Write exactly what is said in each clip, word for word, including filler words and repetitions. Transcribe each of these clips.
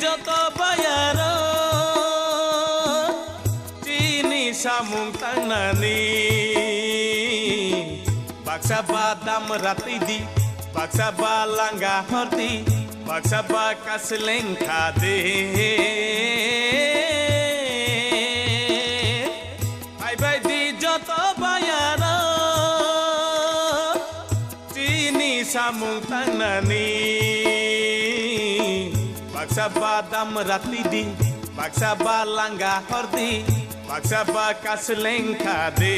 Joto bayaro chini samung tangnani, baksa badam ratidi, baksa ba langa hordi, baksa ba kasleng khadi. Phaibai di joto bayaro chini samung tangnani, baksa badam ratidi, baksa ba langa hordi, baksa ba kasleng khadi.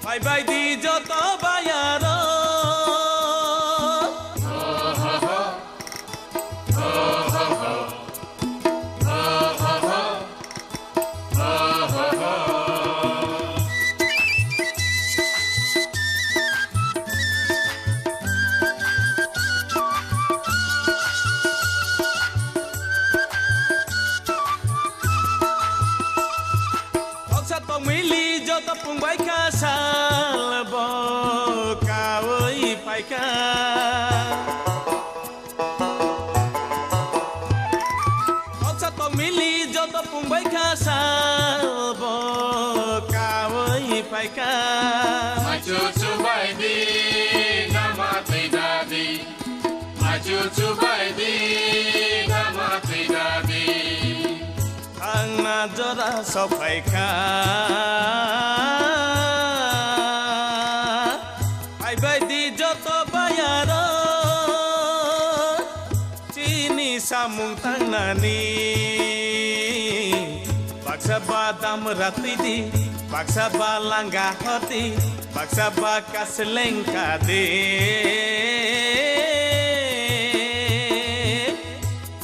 Phaibai di joto bayaro. Khoksa tongmili joto pungbai kha sal bo kaui phaikha. Khoksa tongmili joto pungbai kha sal bo kaui phaikha. Machu chubai di, nama twi dadi. Machu chubai di, nama twi dadi. Thangna jora sophaikha. Phaibai di joto bayaro chini samung tangnani, baksa badam ratidi, baksa ba langa hordi, baksa ba kasleng khadi.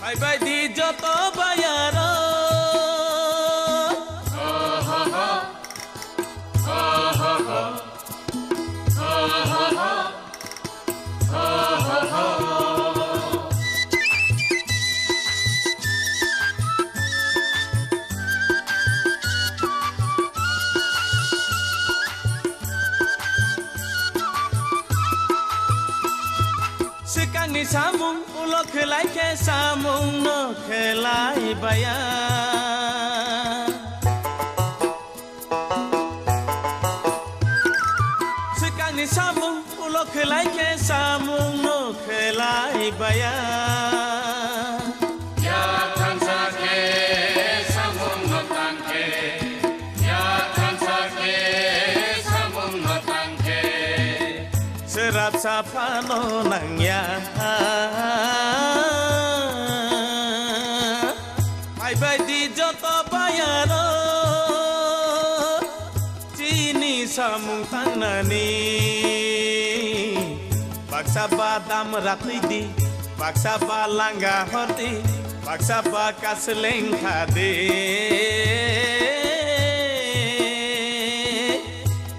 Phaibai di joto bayaro. Swkangni samung ulo khlai khe samung no khlai baya. Swkangni samung ulo khlai khe samung no khlai baya. Ya thansa khe samung no tang khe, ya thansa khe samung no tang khe. Srapsa phano nangya. Phaibai di joto bayaro chini samung tangnani. Baksa badam ratidi, baksa ba langa hordi, baksa ba kasleng khadi.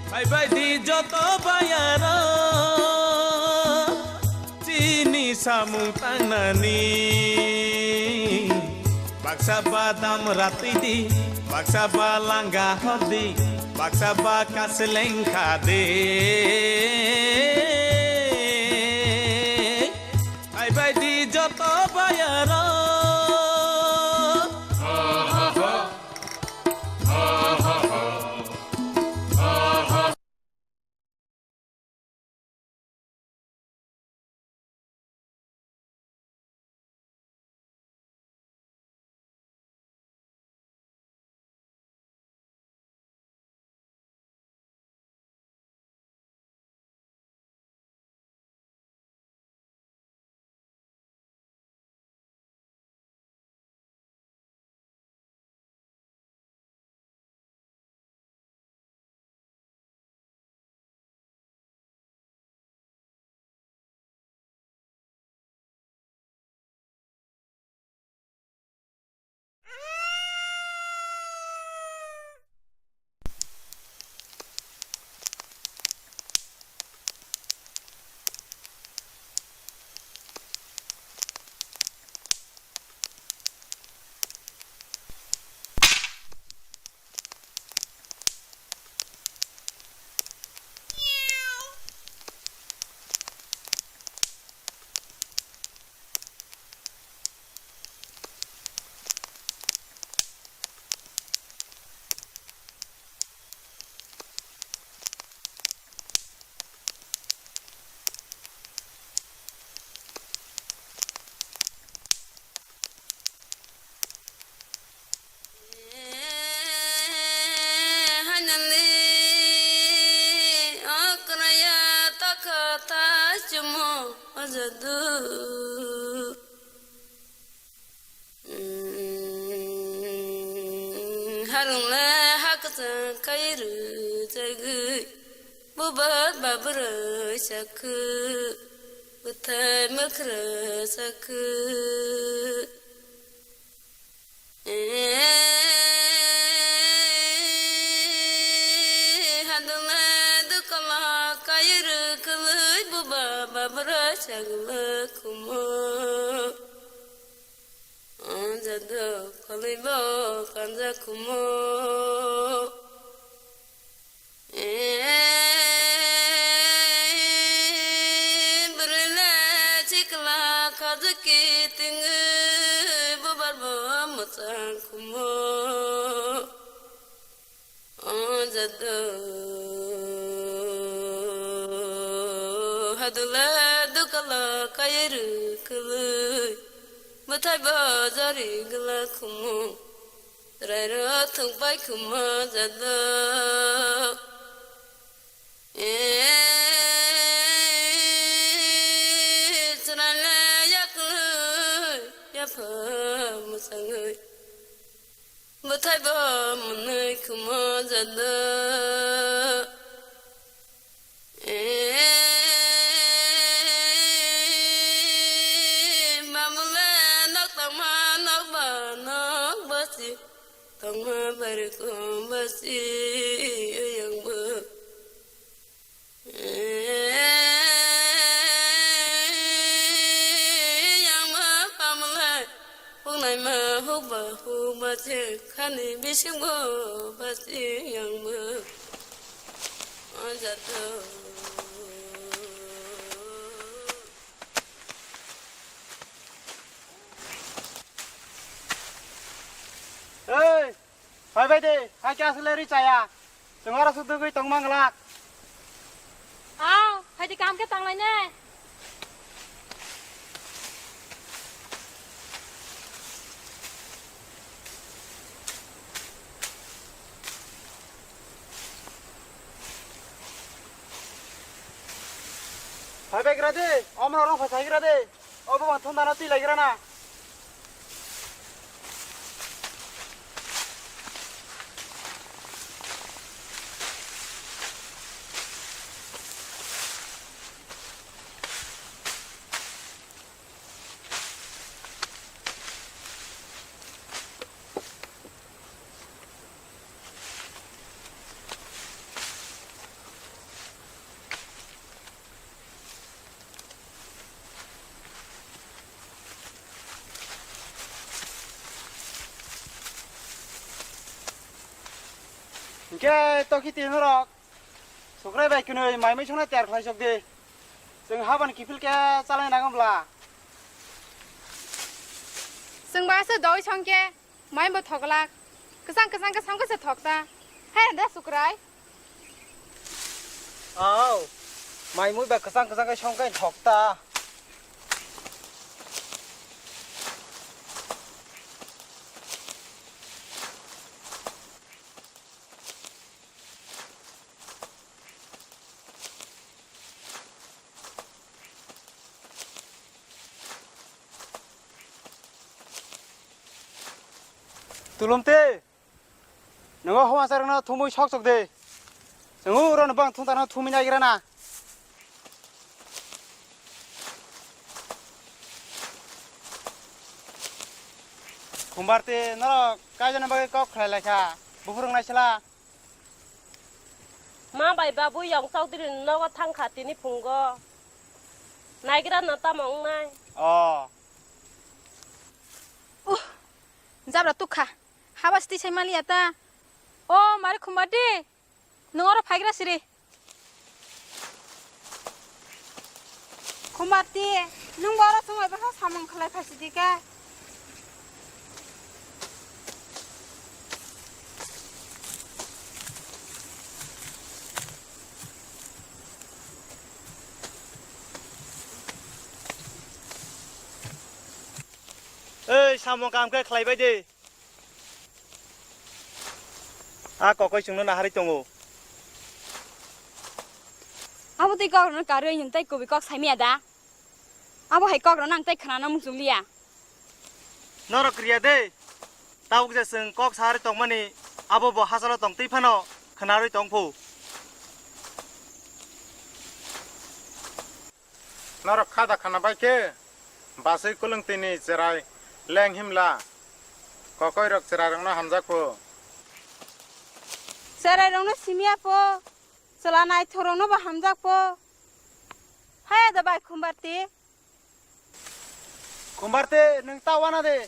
Phaibai di joto bayaro chini samung tangnani. Baksa badam ratidi, baksa ba langa hordi, baksa ba kasleng khadi. Phaibai di joto bayaro. Jadu. Harungle haksa kai rwjagwi, bubar babura sakhu, bwthai mwkhra sakhu. Hadunge dukala kai rwkhwlwi, bubar babura sakle khumo. O jadu phalwi bo kanja khumo. Bwrwile chikla khajwk kitingwi, bubar bo mwchang khumo. O jadu hadula dukala kai rwkhwlwi, bwthai bo jari gwla khumo. Rairo thwngpai khumo jadu. Chwraile yaklwi yapha mwchangwi, bwthai bo mwnwi khumo jadu. Mamule nok tangma nokba nokba si, tangma bari khumo si yangbo. Yangma pamlai, huknaima hukba hukba se khani bisingbo basi yangma. O jadu. Ei, phai bai de, hai khe aswk le ri chaya. Chwng oro sudugwi tong mang glak. Aw, hai de kam khe tang lai ne. Phai bai gra de, omo rok phai sai gra de. Obo bang thondana twi lai gra na. Hingke tokiti norok sukrai bai kwnwi mai mui songna tiyar khlai sok di. Chwng habani kiphil khe chalai nangam bla. Chwng ba se doi song khe. Mai bo thoklak. Kwchang kwchang khe song khe se thok ta. Hai da sukrai. Aw. Mai mui ba kwchang kwchang khe song khe thok ta. Tulumti, nwngo howasarokno thumwi sok chok di. Chwng uro no bang thung tangno thumwi naigra na. Khumbarti norok kaijana bagwi kok khlai lai kha, buphurwng naisla. Ma bai babu Yong Chaudhary ni nogo thang kha tini phungo. Naigra no tamo wngnai? Oh. Uh, jabra tukha. Habas ti sai mali ata. O mari Khumbarti. Nwng oro phaigra siri. Khumbarti, nwng bo oro chwng bai baksa samung khlai phaisidi khe. Ei, samung kam khe khlai bai di. A kokoi chwngno naharwi tongo. Abo tei kok rwna karwi nwng tei kubui kok saimaya da? Abo hai kok rwna ang tei khwnana muchung liya. Norok kriya de. Tabuk je chwng kok sari tongmani abo bo hachalo tong twi phano khwnarwi tong phu. Norok kha da khana bai khe, basui kulwng tini cherai leng himla, kokoi rok cherai rokno hamjak phu. Cherai rokno simiya pho, chwla naithok rokno bo hamjak pho. Haya da bai Khumbarti. Khumbarti, nwng ta wana de.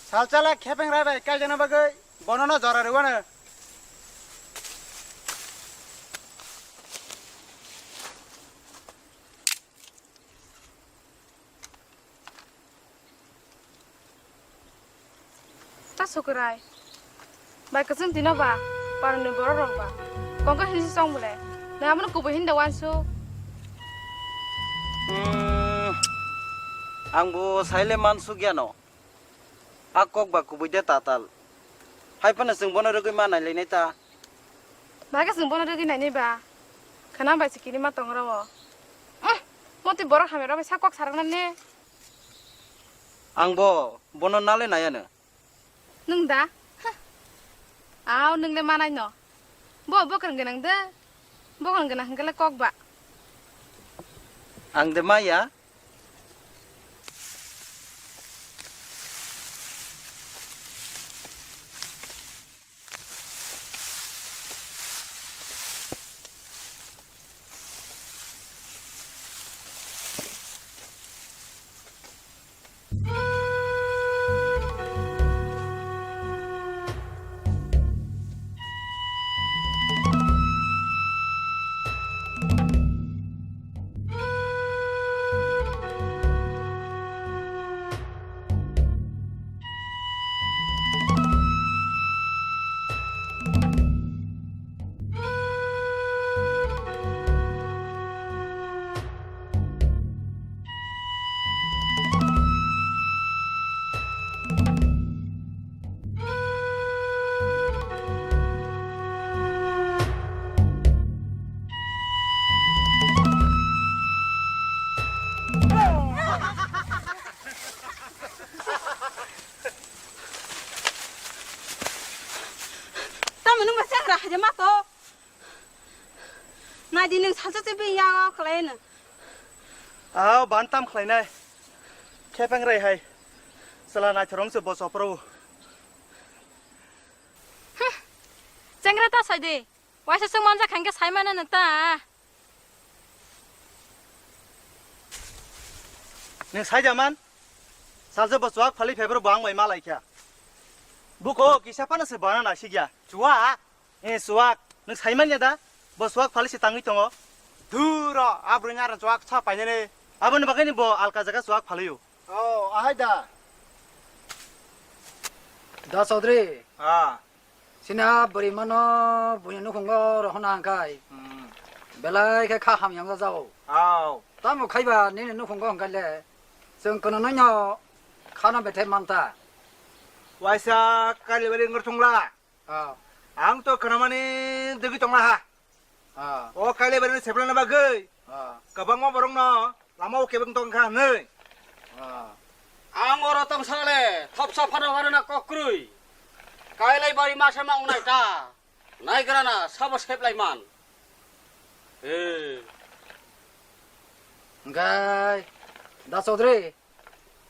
Salchala khepeng rai bai kaijana bagwi bonono jora rwano. Ta Sukurai. Bai kwchwng tino ba, paroni borok rok ba. Kongka hinsi song bole. Nang amano kubui hinda wansu. Hmm, ang bo saile mansuk yano. A kok ba kubui de tatal. Hai phano chwng bono rwgwi ma nailainai ta. Bagwi chwng bono rwgwi nainai ba. Khana bai se kinima tong rw o. Uhm, motwi borok hamya rok bai sa kok sarakna ne. Ang bo bono nale naiya no. Nwng da? Huh. Aw, nwng le manai no. Bo bwkrang gwnang de. Bwkrang gwnang hwnkhe le kok ba. Ang de maya. Tamo nwng ba changra haja ma to. Nai di nwng salsa se bini yago khlai no. Aw, ban tam khlainai. Khepeng rai hai. Chwla naithorong se bo chopro. Huh. Changra ta sai de. Waisa chwng manja khangke sai mana na ta. Nwng sai jaman? Salsa bo chuak phali phebro bo ang bai malai kha. Buko kisa phano se bana nasikya. Chuak? Eh, chuak. Nwng sai manya da? Bo chuak phali se tangwi tongo. Dhuro, a bwrwini aro chuak sa painani. Aboni bagwini bo alka jaga chuak phaliyo. Oh, ahai da. Da Chaudhary. Ah. Sina bwrwi mano buini nukhungo rohona hwnkhai. Hmm. Belai khe kha hamya wngya jao. Aw. Tamo khaiba nini nukhungo hwnkhai le. Chwng kono noino khano bethe manta. Waisa Kailabari wngor thungla. Ah. Ang to khwnamani degi tongla ha. Ah. O Kailabari ni seplana bagwi. Ah. Kwbangma borokno lama o kebeng tong kha hwnwi. Ah. Ang oro tong sale thopsa phano warna kok kwrwi. Kailabari masa ma wngnai ta. Naigrana sabo seplai man. Eh. Hwnkhe Da Chaudhary.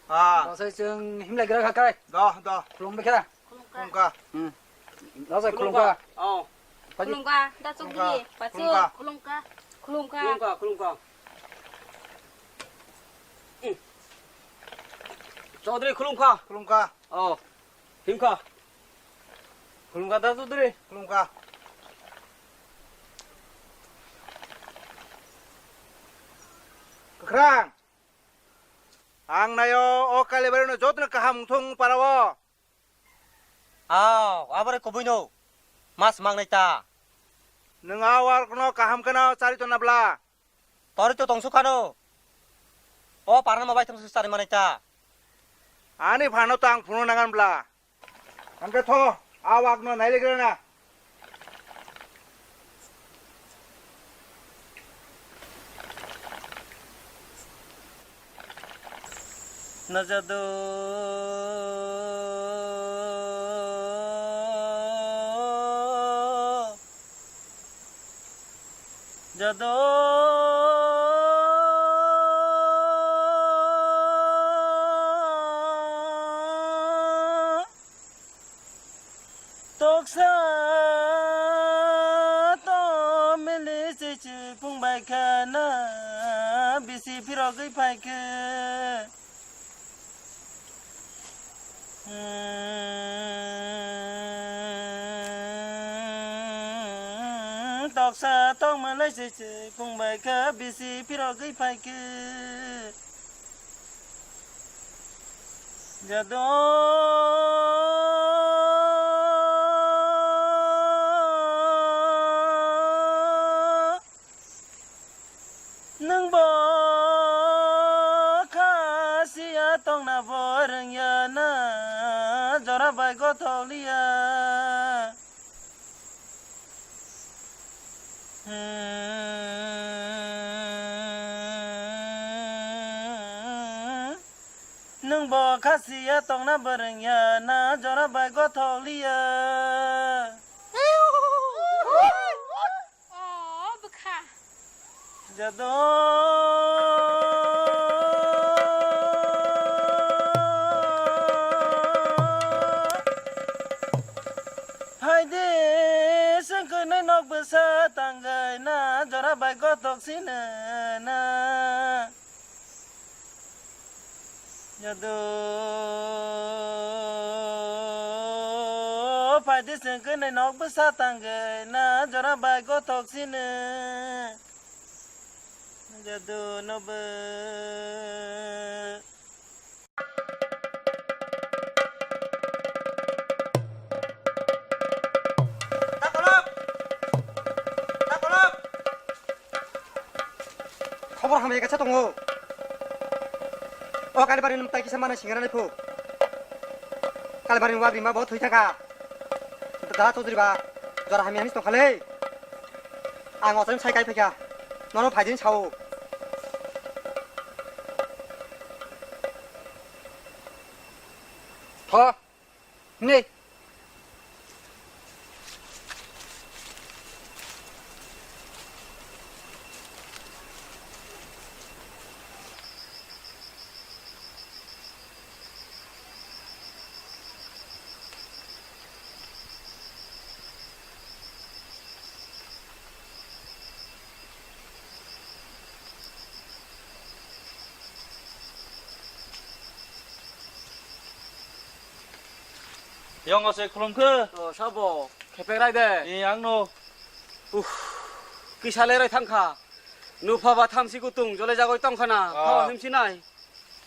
Ah. Dasai chwng himlai gra kha kai. Do, do. Khulum bikha. Khulumkha. Hmm. Dasai khulumkha. Oh. Khulumkha, da Chaudhary. Khulumkha. Khulumkha. Khulumkha. Khulumkha, khulumkha. Hmm. Chaudhary khulumkha. Khulumkha. Oh. Himkha. Khulumkha da Chaudhary. Khulumkha. Kwkhwrang. Ang naio o Kailabari no jotono kaham wngthung para o. Aw, abore kubui no. Mas mangnai ta. Nwng a wark no kaham kheno chari tonna bla. Tori to tongsu khano. O parano bai tongsu chari manai ta. Ani phano to ang phunu nangan bla. Hwnkhe tho, a wakno nailegrana. Najado. Jado. Toksa to mili chichi phung bai khe na bisi phirogwi phai khe. Hmm, toksa tongma lai se se phung bai kha bisi phirogwi phai khe. Jado. Nwng bo kha siya tongna bo rwngya na jora bai gothok liya. Hmm. Nwng bo kha siya tongna bo rwngya na jora bai gothok liya. O bwkha. Jado. Hai de, sengkhe nai nok bwsa tangwi na jora bai gothok sina na. Jado, phaidi sengkhe nai nok bwsa tangwi na jora bai gothok sini. Jado nobo. Takolok! Takolok! Khobor hamya kaisa tongo. O Kalibari nwng tai kisa mana singra nai phu. Kalibari wagri ma bo thwi thaka. Da Chaudhary ba jora hamya hinwi tongkha le. Ang o sai kai phaikha. Nono phaidin sao. Tho. Nei. Yong o se khulum khe. O, sabo, khepek rai de. E, ang no. Uff, kisa lerai thangkha. Nupha ba thamsi kutung, jole jagoi tongkha na. Ah. Thawa himsi nai.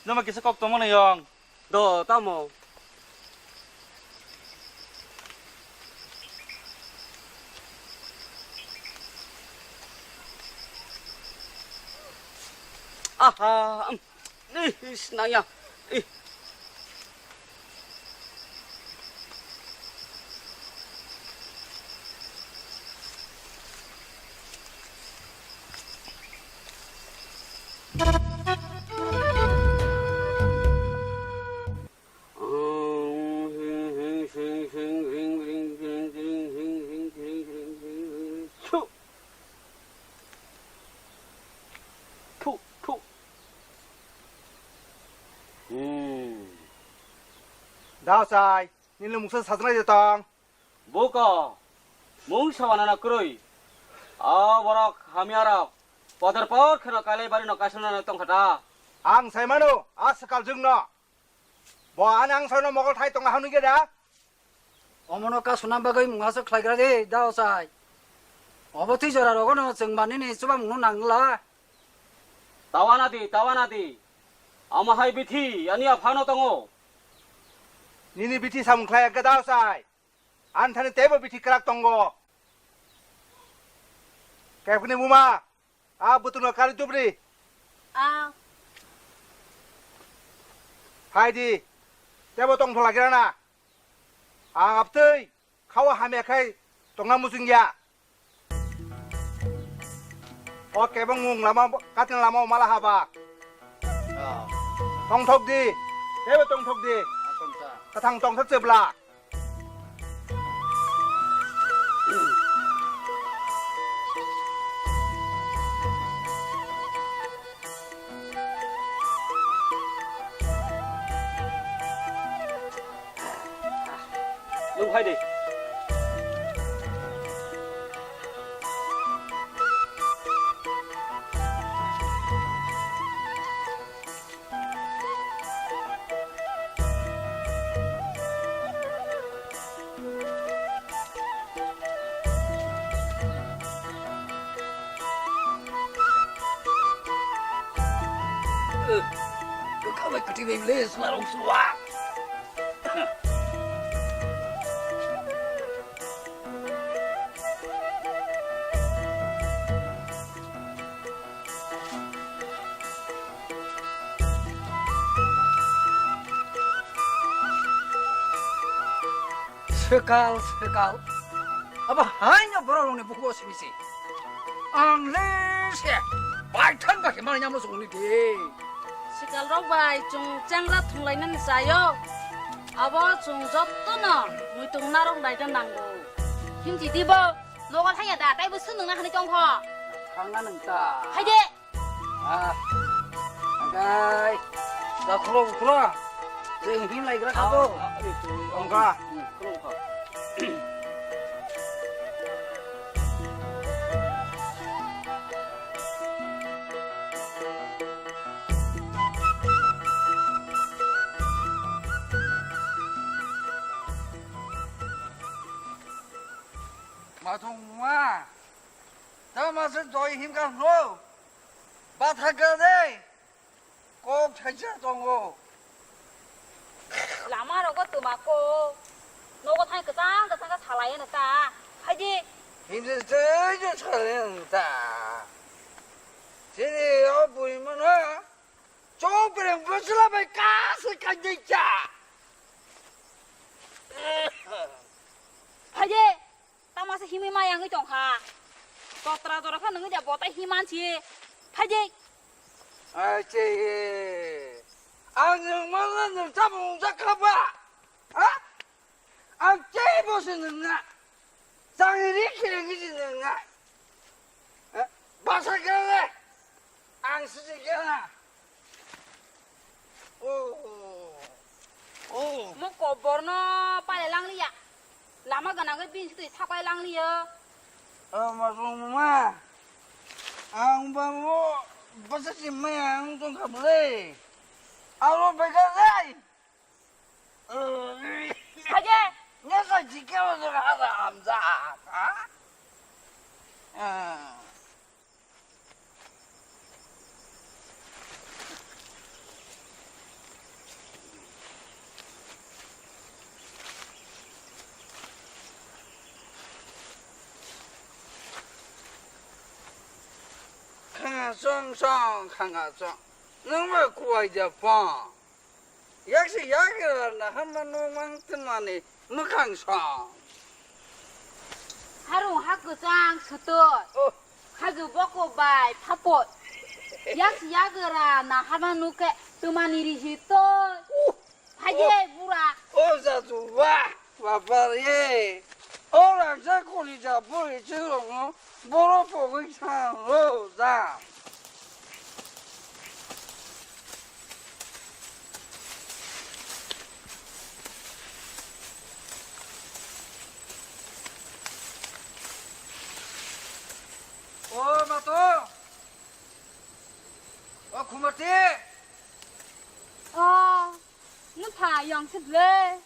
Noma kisa kok tongmani yong. Do, tamo. Aha, um. Ih, is, nangya. Ih. Thu, thu. Hmm. Dao sai, nini mungsa sajnai de tong. Buko, mung sawana na kwrwi. A borok hamya rok, podor por kheno Kalibari no kaisana na tongkha ta. Ang sai mano, a swkal jwng no. Bo ani ang sarno mogol thai tongo hwnwi khe da? Omono kasuna bagwi mungha se khlaigra de, da ochai. Obo twi jora rogono chwng manini chubamungno nangla. Tawana di, tawana di. Omo hai bithi ani aphano tongo. Nini bithi samung khlai khe da ochai. Ani thani teibo bithi kwrak tongo. Kebkni buma. A bwtwkno kari tubri. A. Hai di. Tebo tong thola gira na. Ang abtwi khawa hamya khai tongna muchung ya. O kebeng mung lama katin lama o mala haba. Tong thok di. Teibo tongthok di. Kathang tongthok chwbla. Nwng phai de. Kau bai kati bai le sua rong sua. Swkal, swkal. Abo haino borok rokni bukugo simi se. Ang le se baithang ba khe manwi namo songni de. Swkal rok bai chwng changra thunglainani chaio. Abo chwng jotono muitung narok naina nango. Himchi di bo, nogo thangya da, taibo swnwngna hwnwi tongkho. Thangna nwng ta. Phaide. Ah. Angkai. Da khoro khoro. Jeng him lai gra kabo. Ongka. Matung ma. Tama se doi him ka no. Batha ka de. Kok thaisa tongo. Lama rogo twma ko. Nogo thai kwchang kwchang khe salai no ta. Phaidi. Himse tei jo salai no ta. Sini o bui mano. Chok bereng bwsla bai kasa kanjai cha. Phaidi. Tamo se himwi ma yangwi tong kha. Totra jora kha nungwi da bota himan si. Phaidi. Ai che. Ang nung ma nung tamo jak kha ba. Ha? Ang che bo se nung na. Chang ri khe ngi si nung na. Ha? Basa khe le. Ang se se khe na. Oh. Oh. Mo kobor no pale lang liya. Lama gana ge bin sitwi sapai lang liya. Oh, ma song ma. Ang ba mo basa si ma ang tong kha ble. Aro bega dai. Haje. Nya sa jike wa ga ha da am za. Ha? Ah. Khanga song song, khanga song. Nungba kuwai ja pong. Yaksi yagra na hama no mang tmani mwkhang song. Harung ha kwchang swtwi. Oh. Khaju boko bai phapot. Yaksi yagra na hama nukhe twmani rihitwi. Uh. Phaide bura. Oh, jatu ba. Baba re, o rangchak kolija bwrwi chwng rokno boro pogwi thang rw ja. O mato, o khumati. O, nupha yong se ble.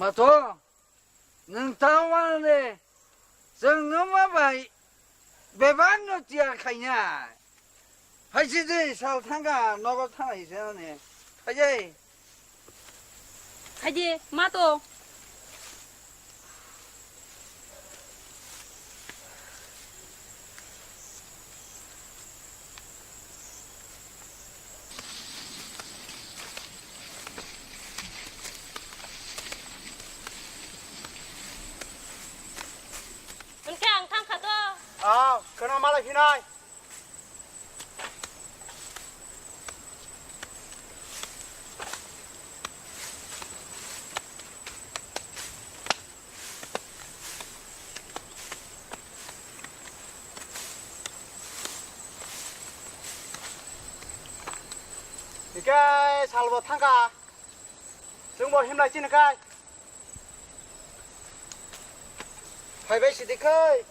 Mato, nwng ta uanani, chwng nwma bai Bebak no tiyar khaina. Hai si de sal thangka, nogo thangai se ani. Hai je. Hai je, ma to. Hwnkhe ang thang kha to. Ah, khwna malai phinai. Hikai salbo thangkha. Chwngbo himlai chini kai. Phaibai sidi khai.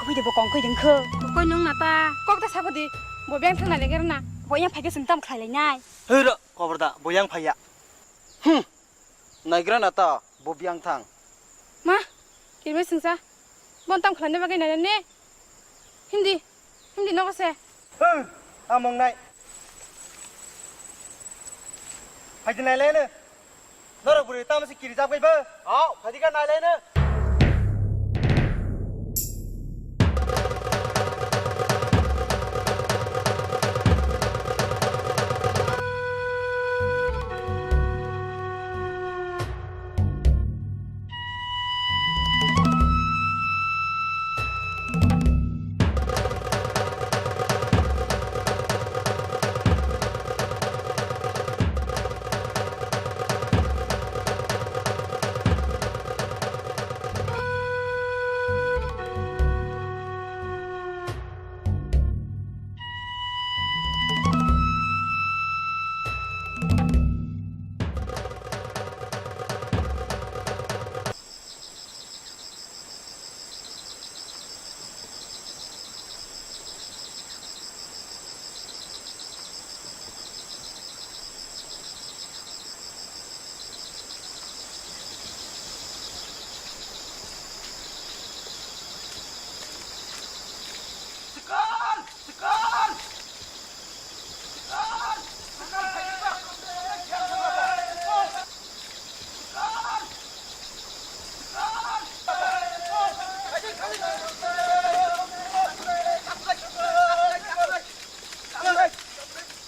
Kubui de bo kong koi ding kho. Koi nung na ta. Kok ta sabo di. Bo beng thang na leger na. Bo yang phai khe sung tam khlai lai nai. Hei ro, koborda, bo yang phaiya. Hmm. Naigra na ta, bo biyang thang. Ma, kirme sungsa. Bon tam khlai ne bagwi nai ne. Hindi, hindi nogo se. Hei, among nai. Phai di nai le ne. Norok bwrwi tamo se kiri jabgaibo? Aw, phai di kha nai lai no.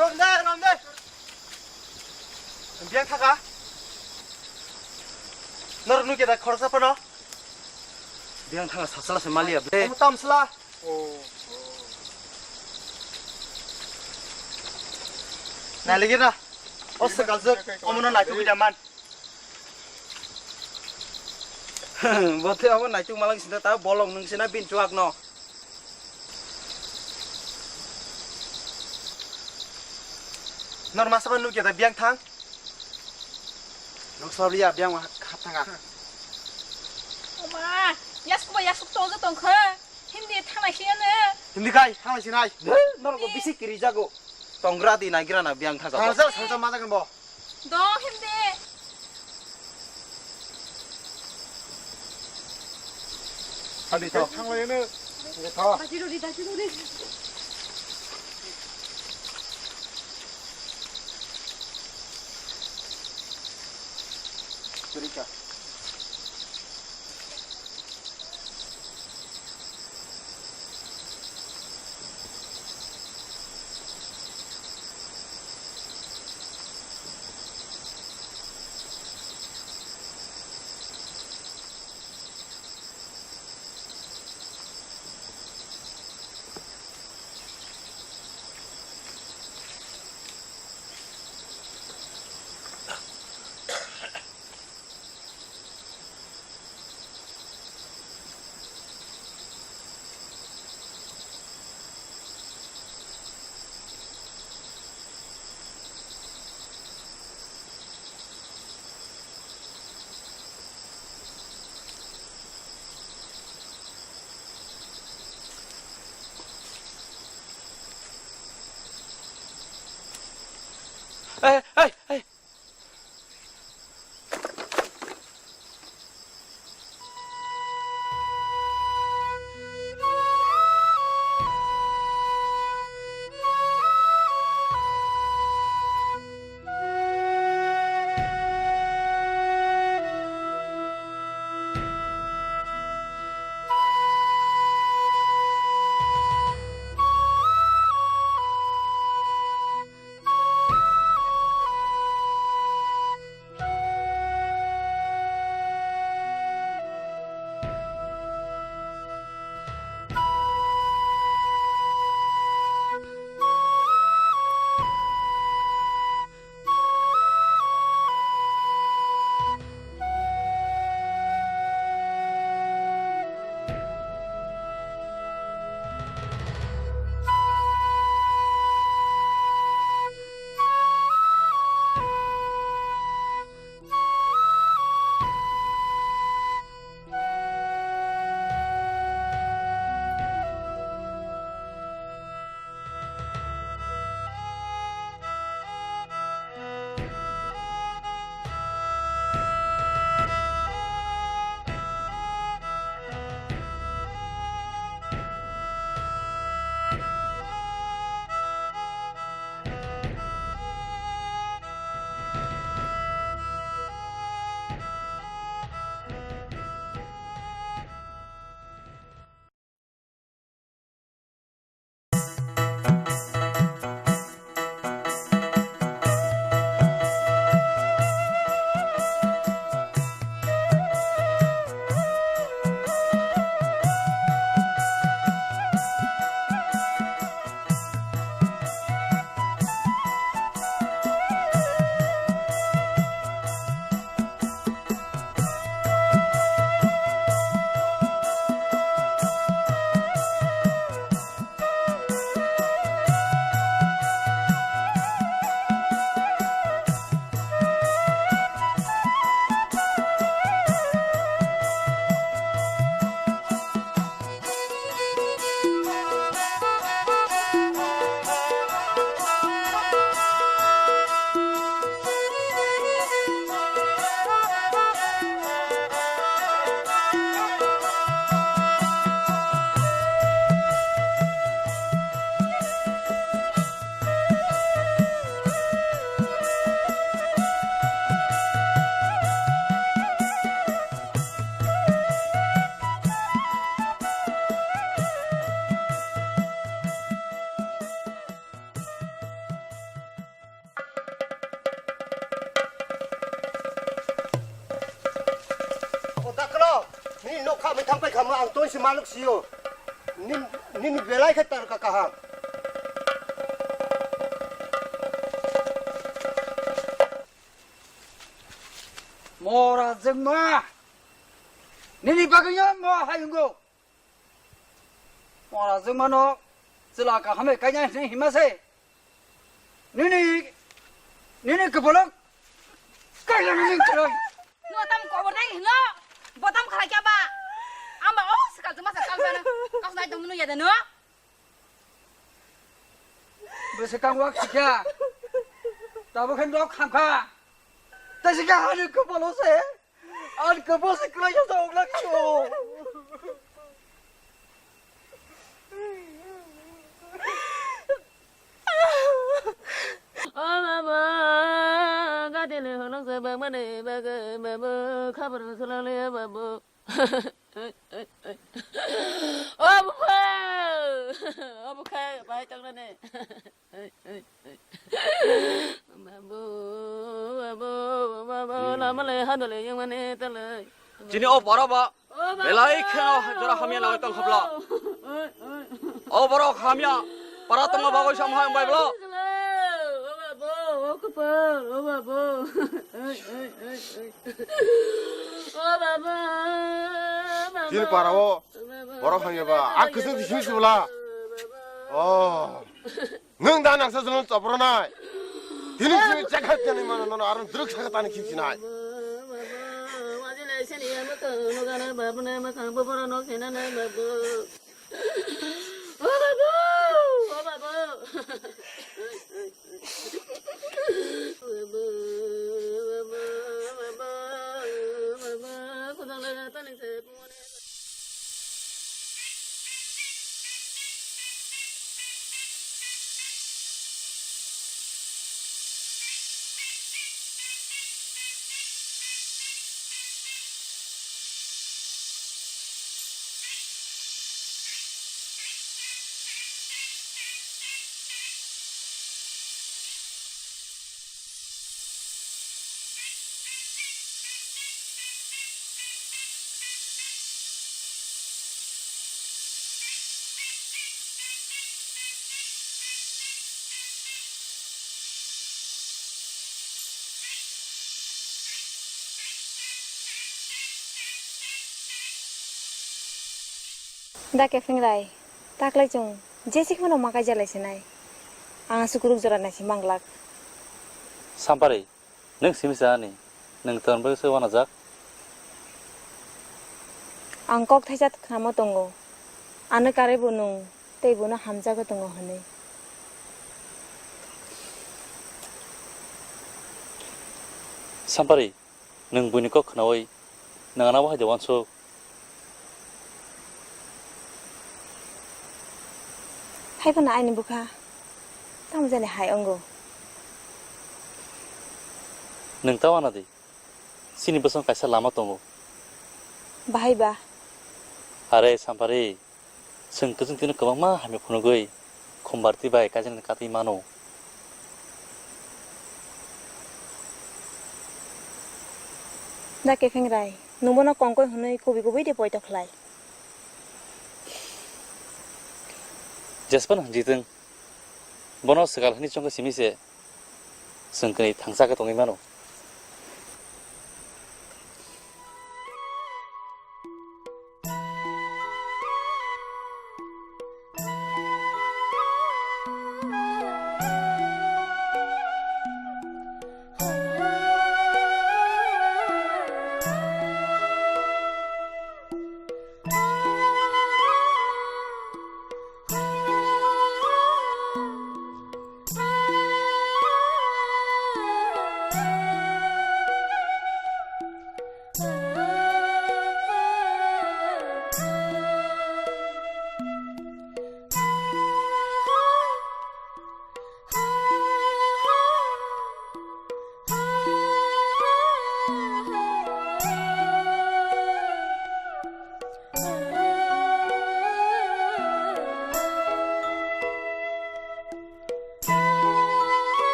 Romde, romde. Biang thaka. Nor nuke da khoroksa phano. Biang thaka sasala se maliya ble. Omo tamsla. Nailigir na. O swkal jwk omono naitukwi da man. Bo the abo naituk malang sinta ta bolong nung sina bin chuak no. Nor masa ba nukya da biang thang. Noksa liya biang ma khat thanga. Oma, yasuk ba yasuk tolja tongkha. Hindi thangnai siyane. Hindi khai, thang lai sinai. Norok bo bisi kiri jago. Tongra di naigra na biang thaja. Salsa, salsa ma jagan bo. Dong hindi. Adi to. Thang lai ne. Tho. Dachi rori, dachi rori. Kiri ka. Ei, ei, ei. O daklo, nini nok kha mai thang pai kha ma ang toni se manuk sio. Nin, nini belai khe tar ka kaham. Mora jengma. Nini bagwi no mo hayungo. Mora jengmano chwla kaham bai kaina hinwi hima se. Nini, nini kwpalo kaina nini kwrwi. No tam kobor nai hino. Botam khala kya ba? Amba o sikal jema sakal bana. Kas nai tong no yada no. Swkang wak sikha. Tabuk khe nok khamkha. Tei sikha ani kopolo se. Ani kopolo se kwlai sa ongla kho. O babu, gati le holong se bang mane babu, khabar sulang le babu. O bupha! O bupha, bai tong nani. Babu, babu, babu, lama le hano le yang mane talai. Chini o para ba. O babu! Belai kheno jora hamya nang tong khapla. O borok hamya. Para tongma bagwi sam hai bai bla. O babu, o kupar, o babu. O babu, babu. Chini para o. Borok hamya ba, a kwchwng di simi sibla. Oh. Nwng da nangsa jwngjal chopro nai. Tini simi chekha tani mano nono aron druk saka tani khim sinai. Da Kefengrai, taklai chwng jesi kheno ma kaija lai sinai. Ang aswk kwrwk jora nai se manglak. Sampari, nwng simi sa ani, nwng ton bai se wanajak? Ang kok thaisa khnama tongo. Ano karwi bo nwng tei bono hamjagwi tongo hwnwi. Sampari, nwng buini kok khnaui nwng ano bahai de uansuk? Hai phano aini bwkha tamo jani hai wngo. Nwng ta wana di, chini bwskango kaisa lama tongo. Bahai ba? Are Sampari, chwng kwchwng tino kwbangma hamya phunugwi Khumbarti bai kaijaknai katwi mano. Da Kefengrai, nwng bono kongkoi hwnwi kubui kubui de poito khlai. Jespan hwnjitwng, bono swkal hwnwi chongkha simi se chwng kwnwi thangsa khe tongwi mano.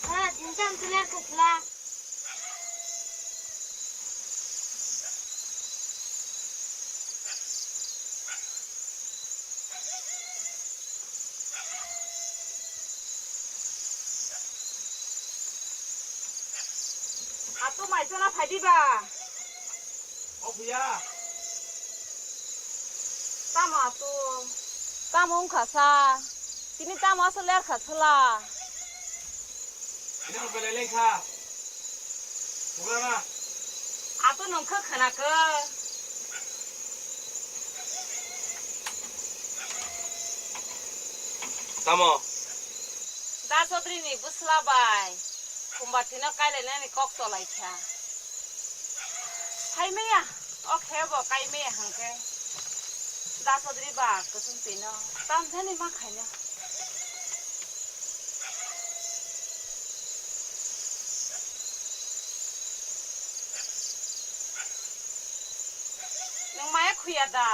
Ha, jinjang tular kukla. Ato mai chona phai di ba. O bhiya. Tamo ato. Tamo wngkha sa. Tini tamo aswk ler kha sala. Ini belai lengkha. Pulang ah. Ato nungkha khana khe. Tamo. Da Chaudhary ni bwsla bai. Khumbathino kailainani kok cholaikha. Phaimaya, o khe bo kaimaya hwnkhe. Da Chaudhary ba kwchwng twino tamjani ma khaina. Nwng maya khuya da?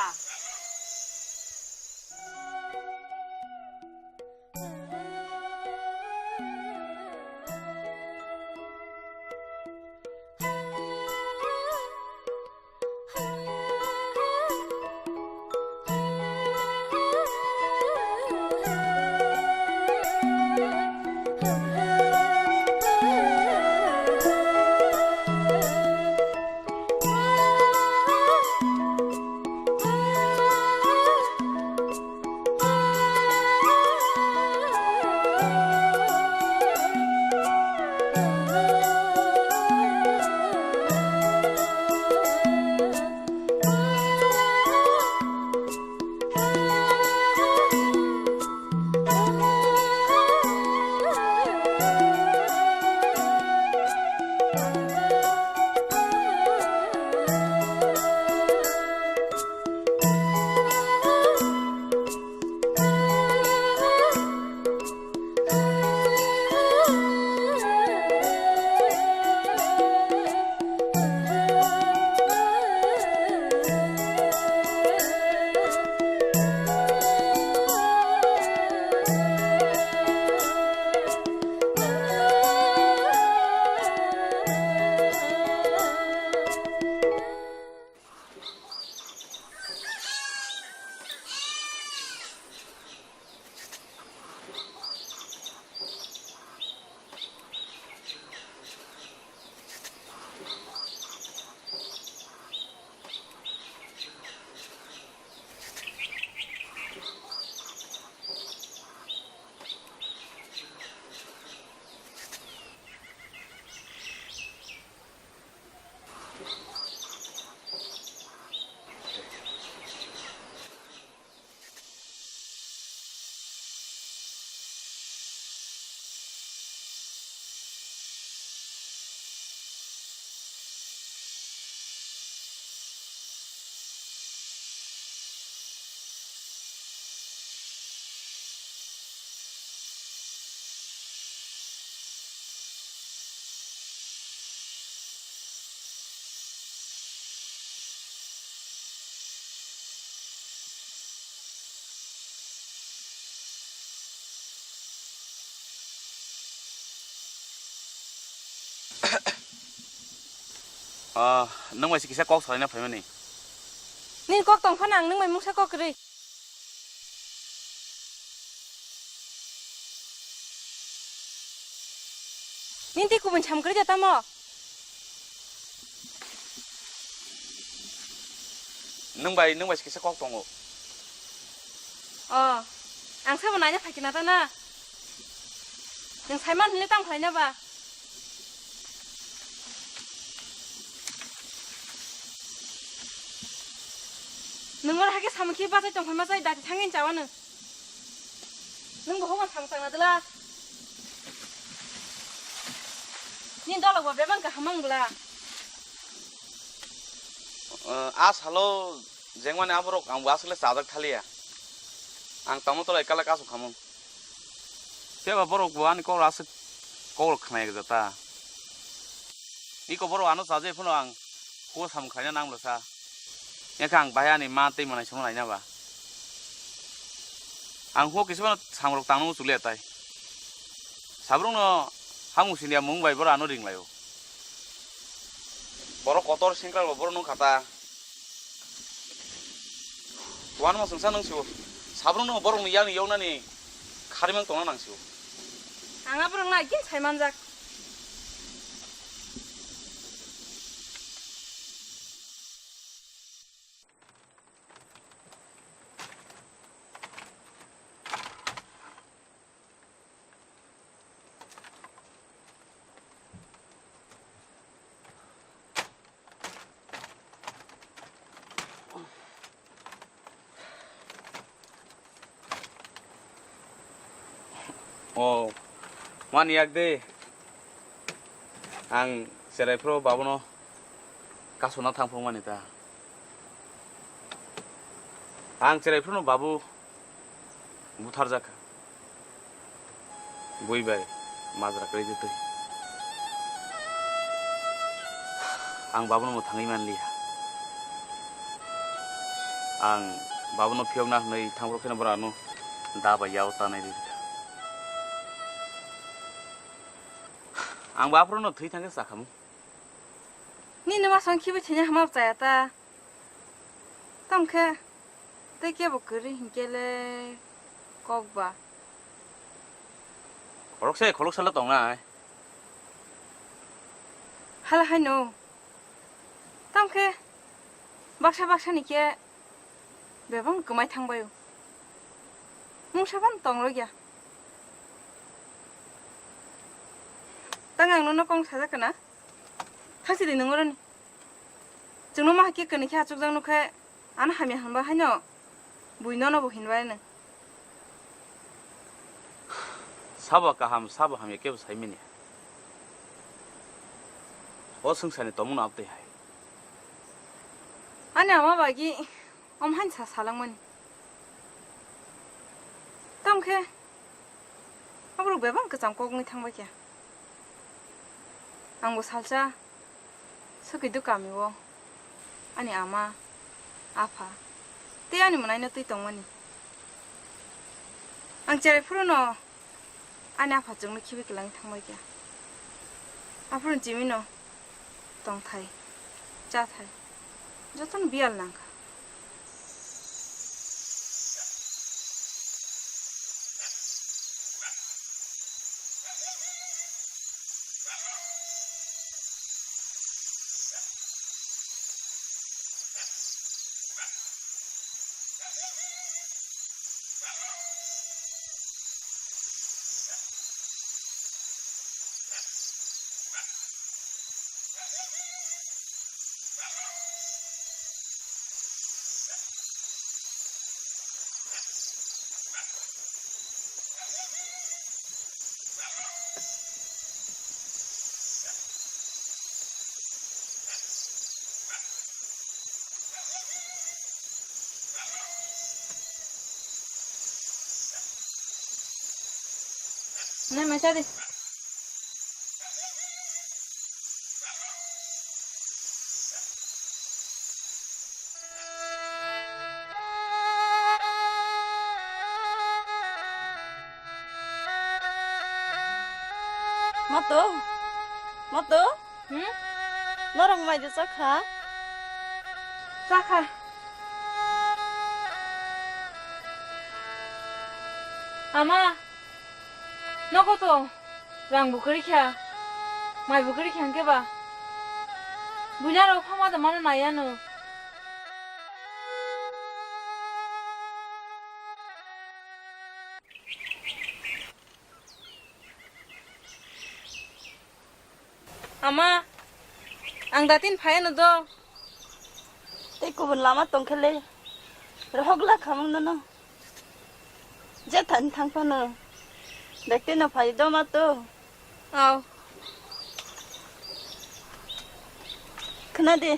Ah, nwng bai se kisa kok salaina phaimani. Nini kok tong phano ang nwng bai mungsa kok kwrwi. Nini tei kubun sam kwrwi da tamo? Nwng bai, nwng bai se kisa kok tongo. O, ang sabo naina phaikhe na ta na? Nwng saiman hwnle tang khlaina ba? Nwng oro hakhe samung khe bachai tong phai ma chai dati thangwi chawa nwng. Nwng bo hokon samung tangna dwla. Nini dolok bo bebak kaham wng bwla. A salo jengmani aborok ang bo aswk le chajak thaliya. Ang tamo tolai kala kasu khamung. Phiya ba borok bo ani kok aswk kok khna yak jata. Iko borok ano chaje phano ang kho samung khlaina nang bwsa. Yakha ang bahai ani ma tei manai samung laina ba. Ang kho kisa phano samung rok tangno muchuk le tai. Sabrung no Hamung siniya mung bai boro ano ringlaio. Borok kotor sengkrak bo borok nung khata. Tuan mo sengsa nung sibo. Sabrung nung borok ni yang yong nani kharimang tongna nang sibo. Ang aborok nai kin sai manjak. O, mani yak de. Ang cherai phuru babuno kasuna thang phung mani ta. Ang cherai phuru babu butharjak kha. Bui bai majra kwrwi twi. Ang babuno mwthangwi manliya. Ang babuno phiyokna hwnwi thang phuru kheno borok ano da bai yao tanai rwkha. Ang bo aphuru no thwi thangkhe chakhamu. Nini masong khibi thini hama chaya ta. Tamo khe tei kebo kwrwi hinkhe le kok ba. Khoroksa khoroksa le tongnai. Hala haino. Tamo khe baksa baksa ni khe bebak kwmai thangbaio. Mungsa phano tong rwkya. Tang ang nono kong sajak kana? Thasi di nung oroni. Chwngno ma hakhe kani khe achukjak nukhe ano hamya hwnba haino bui nono bo hinbai nung. Sabo kaham, sabo hamya kebo saimanya. O swngcharni tongmungno abtwi hai. Ani ama bagi om hain sa salangmani. Tamo khe aborok bebak kwcham kok wngwi thangbai khe. Angbo salsa swkwi do kami o ani ama, apha tei ani mwnaino twi tongmani. Ang cherai phuru no ani apha chwngno khibi kwlangwi thangbai khe. Aphuru chimino tongthai, chathai, jotono biyal nangkha. Nai mai cha di. Mato, mato. Hmm? Norok mai de chakha? Chakha. Ama, nogo to rang bo kwrwi kha, mai bo kwrwi kha hwnkhe ba. Buina rok phama da mano nai ano. Ama, ang datin phaiano do. Tei kubun lama tongkhe le rohok la khamung nono. Je thani thang phano. Bekti no phai do ma to. Aw. Khna de.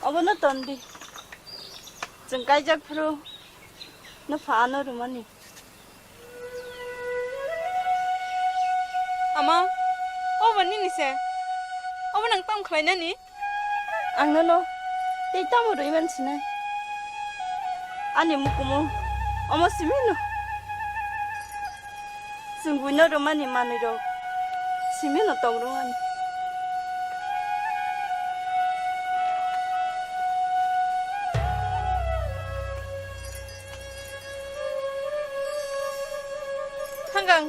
Obono ton di. Chwng kaijak phuru no pha ano rwmani. Ama, obo nini se? Obo nang tamo khlainani? Ang nono tei tamo rwi man sinai? Ani mukumu omo simi no. Chwng buino rwmani manwirok simino tong rwmani. Thang ang.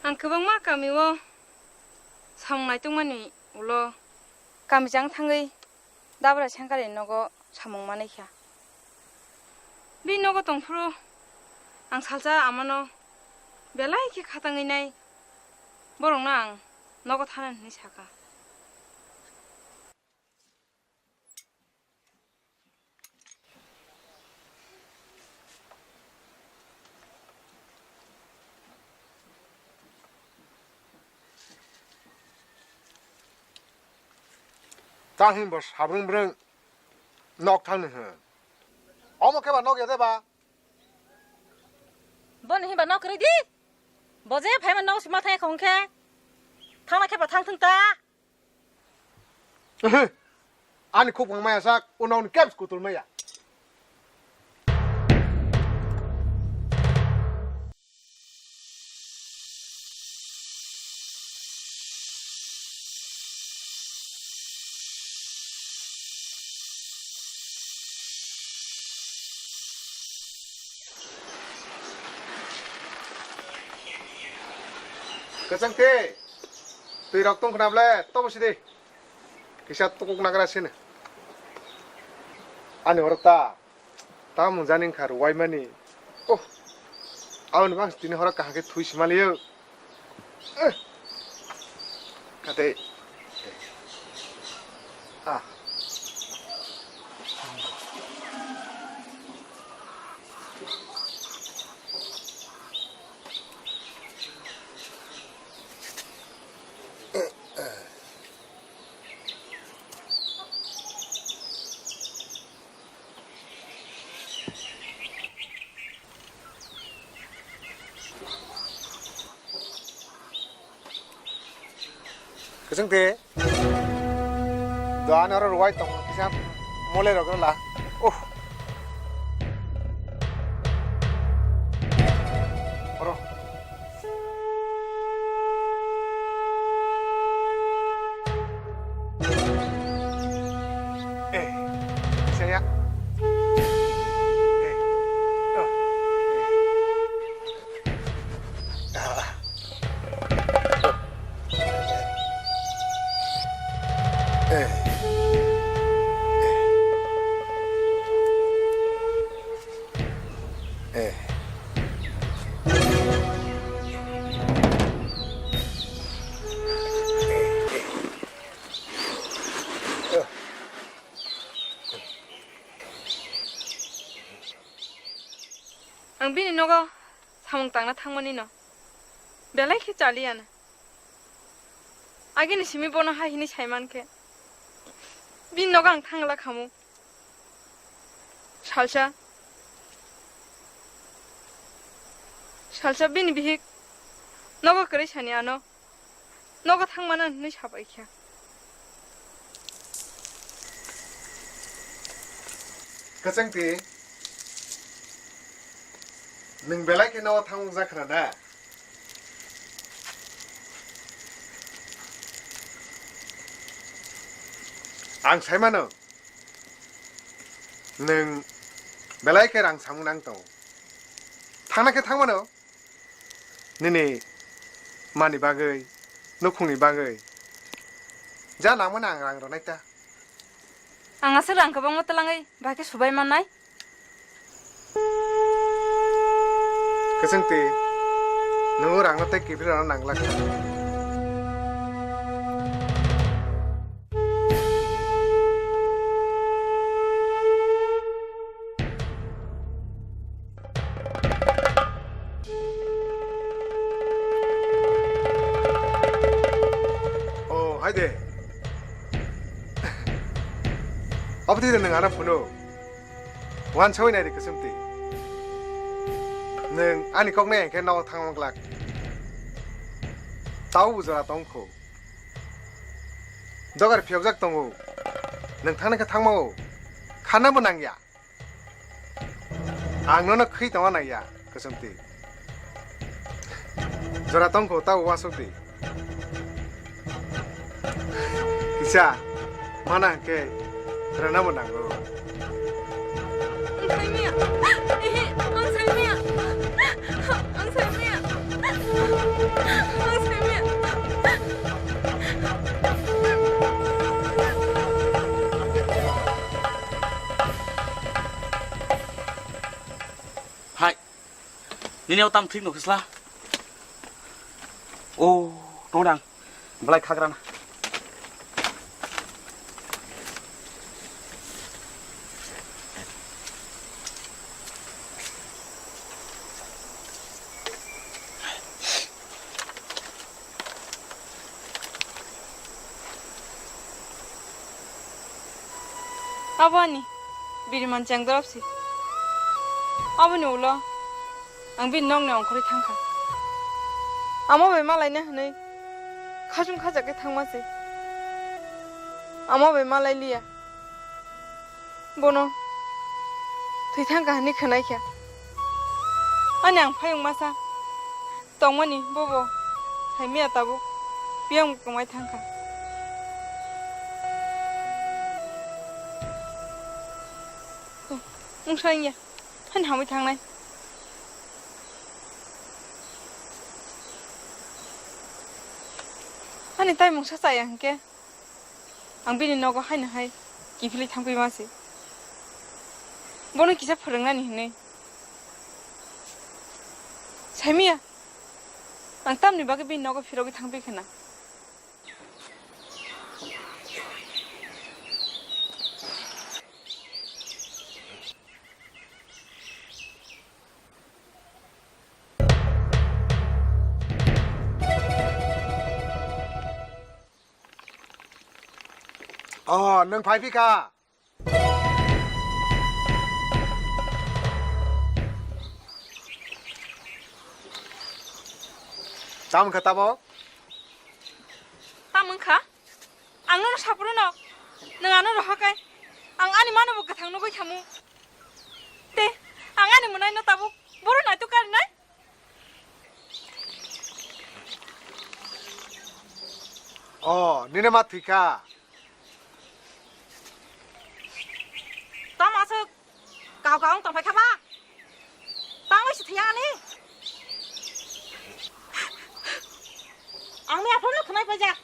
Ang kwbangma kamio samung naitokmani ulo kami jang thangwi Dabra Sengkarni nogo samung manwi kha. Bini nogo tongphuru ang salsa amano belai khe khatangwi nai, borokno ang nogo thana hinwi sakha. Ta hwnba sabrung brung nok thangni hwn. Omo khe ba nok ya de ba? Boni hinba nok kwrwi di. Bo je phaima nok sima thangya khong khe. Thangna khe ba thang thung ta. Ehe. Ani khuk phang maya sak, o nokni kebs kutul maya. Kwchang te. Twi rok tong khna ble, tobo sidi. Kisa tukuk nagra sini. Ani oro ta. Ta mung jani wngkha rwai mani. Oh. Aboni bang tini horo kaham khe thui sima liyo. Eh. Kate. Ah. Kwchwng de. Do ani oro rwai tongo kisa mole rok la. Oh. Oro. Eh, saya. Eh, oh, eh. Ah. Eh. Eh. Ang bini nogo samung tangna thangmani no belai khe chaliya na. Agini simi bono hai hini saiman khe bini nogo ang thangla khamu. Salsa Salsa bini bihik nogo kwrwi sani ano nogo thangmano hinwi sabai kha. Kwchwngti, nwng belai khe nogo thangmung jak khna na? Ang sai mano, nwng belai khe rang samung nang tongo. Thangna khe thang mano, nini mani bagwi, nukhungni bagwi. Ja nangmani ang rang rwnai ta. Ang aswk rang kwbangma twlangwi bahai khe subai mannai. Kwchwngti, nwng o rangno tei kiphilrokno nang glak kha. O, hai de. Abo twi de nwng ano phunu. Uansugwi nai di, Kwchwngti. Nwng ani kok nai hwnkhe nogo thangma glak. Tau bo jora tong kho. Dogar phiyokjak tongo. Nwng thangna khe thangma o. Khanna bo nangya. Ang nono khwi tongna nangya, Kwchwngti. Jora tong kho, tau uansuk di. Kisa, mana hwnkhe rwna bo nango. Ang sai maya. Ehe, ang sai maya. Ang sai maya. Ang sai maya. Hai. Nini o tam thik no khisla. O, tongdang. Belai khagrana. Abo ani biriman chengdorop se. Aboni ulo ang bini nokni ongkhorwi thangkha. Amo bai malaina hwnwi khachung khajak khe thangma se. Amo bai malai liya. Bono thwi thangkha hwnwi khwnai kha. Ani ang phayung masa tongmani bobo hai miya tabuk biyang kwmai thangkha. Mungsa wngya, hani hamwi thangnai. Ani tai mungsa chaya hwnkhe, ang bini nogo haino hai kiphilwi thangphi ma se. Bono kisa phwrwngnani hwnwi. Saimanya, ang tamni bagwi bini nogo phirogwi thangphi khna. Oh, nwng phai phi kha? Tamo wngkha tamo? Tamo wngkha? Ang nono saphuru no, nwng ano rohor khe, ang ani mano bo kwthang nugwi thamu. Te, ang ani mwnaino tabuk bohrok naituk karinai? Oh, nini ma thwi kha? Tamo aswk kau kau wng tongphai kha ba? Tangwi se thwi ani? Ang ni aphuru no khwnai paijak.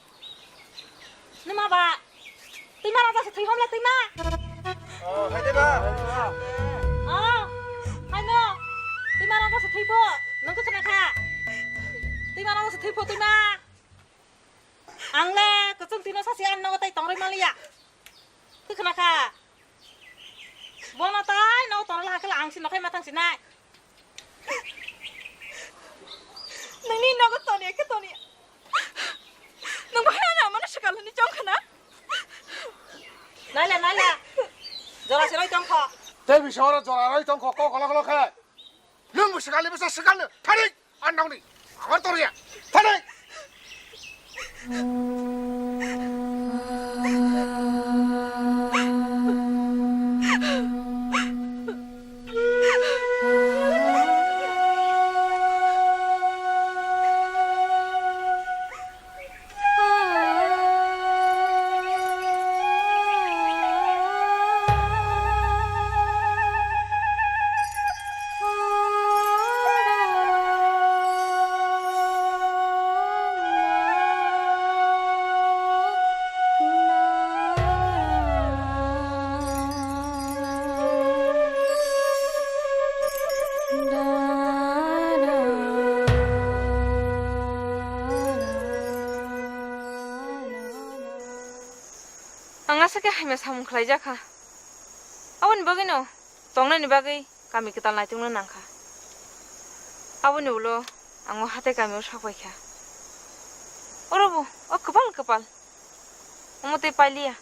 Nima ba? Twima rang jasa thwi homla twima. Oh, hai de ba. Oh, hai no. Twima rang jasa thwi pho. Nang khe khna kha. Twima rang jasa thwi pho twima. Ang le kwchwng twi no sasi ang nogo tai tong rwi man liya. Khe khna kha. Bono tai nogo tong rwla hakhe ang si nokhai ma thang si nai. Nini nogo toni khe toni. Nwng bahai ano amano swkal hwnwi chong khna? Naila, naila. Jora se roi tong kho. Tei bisa oro jora roi tong kho, kok kolok kolok khe. Nwng bo swkal ni bwsa swkal no. Thari. Ang nangni. Ang tor ya. Thani. Ang aswk khe hamya samung khlaijak kha. Aboni bagwino tongnani bagwi kami kwtal naitugna nang kha. Aboni ulo ang o hatai kamio sak pai kha. Oro bo o kwpal kwpal. Omo tei pailiya.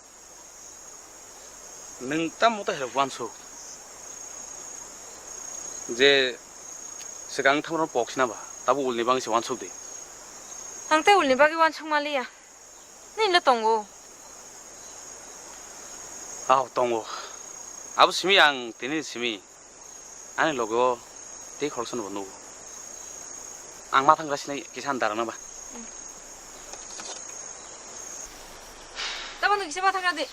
Nwng tamo tei hai uansuk? Je swkang thamrok pok sina ba, tabo ulni bagwi se uansuk di. Ang tei ulni bagwi uansuk maliya. Nini le tongo? Aw, tongo. Abo simi ang tini simi. Ani logo tei khoroksa no bo nugo. Ang ma thangra sinai kisa andar na ba. Tabano kisa ma thangra de.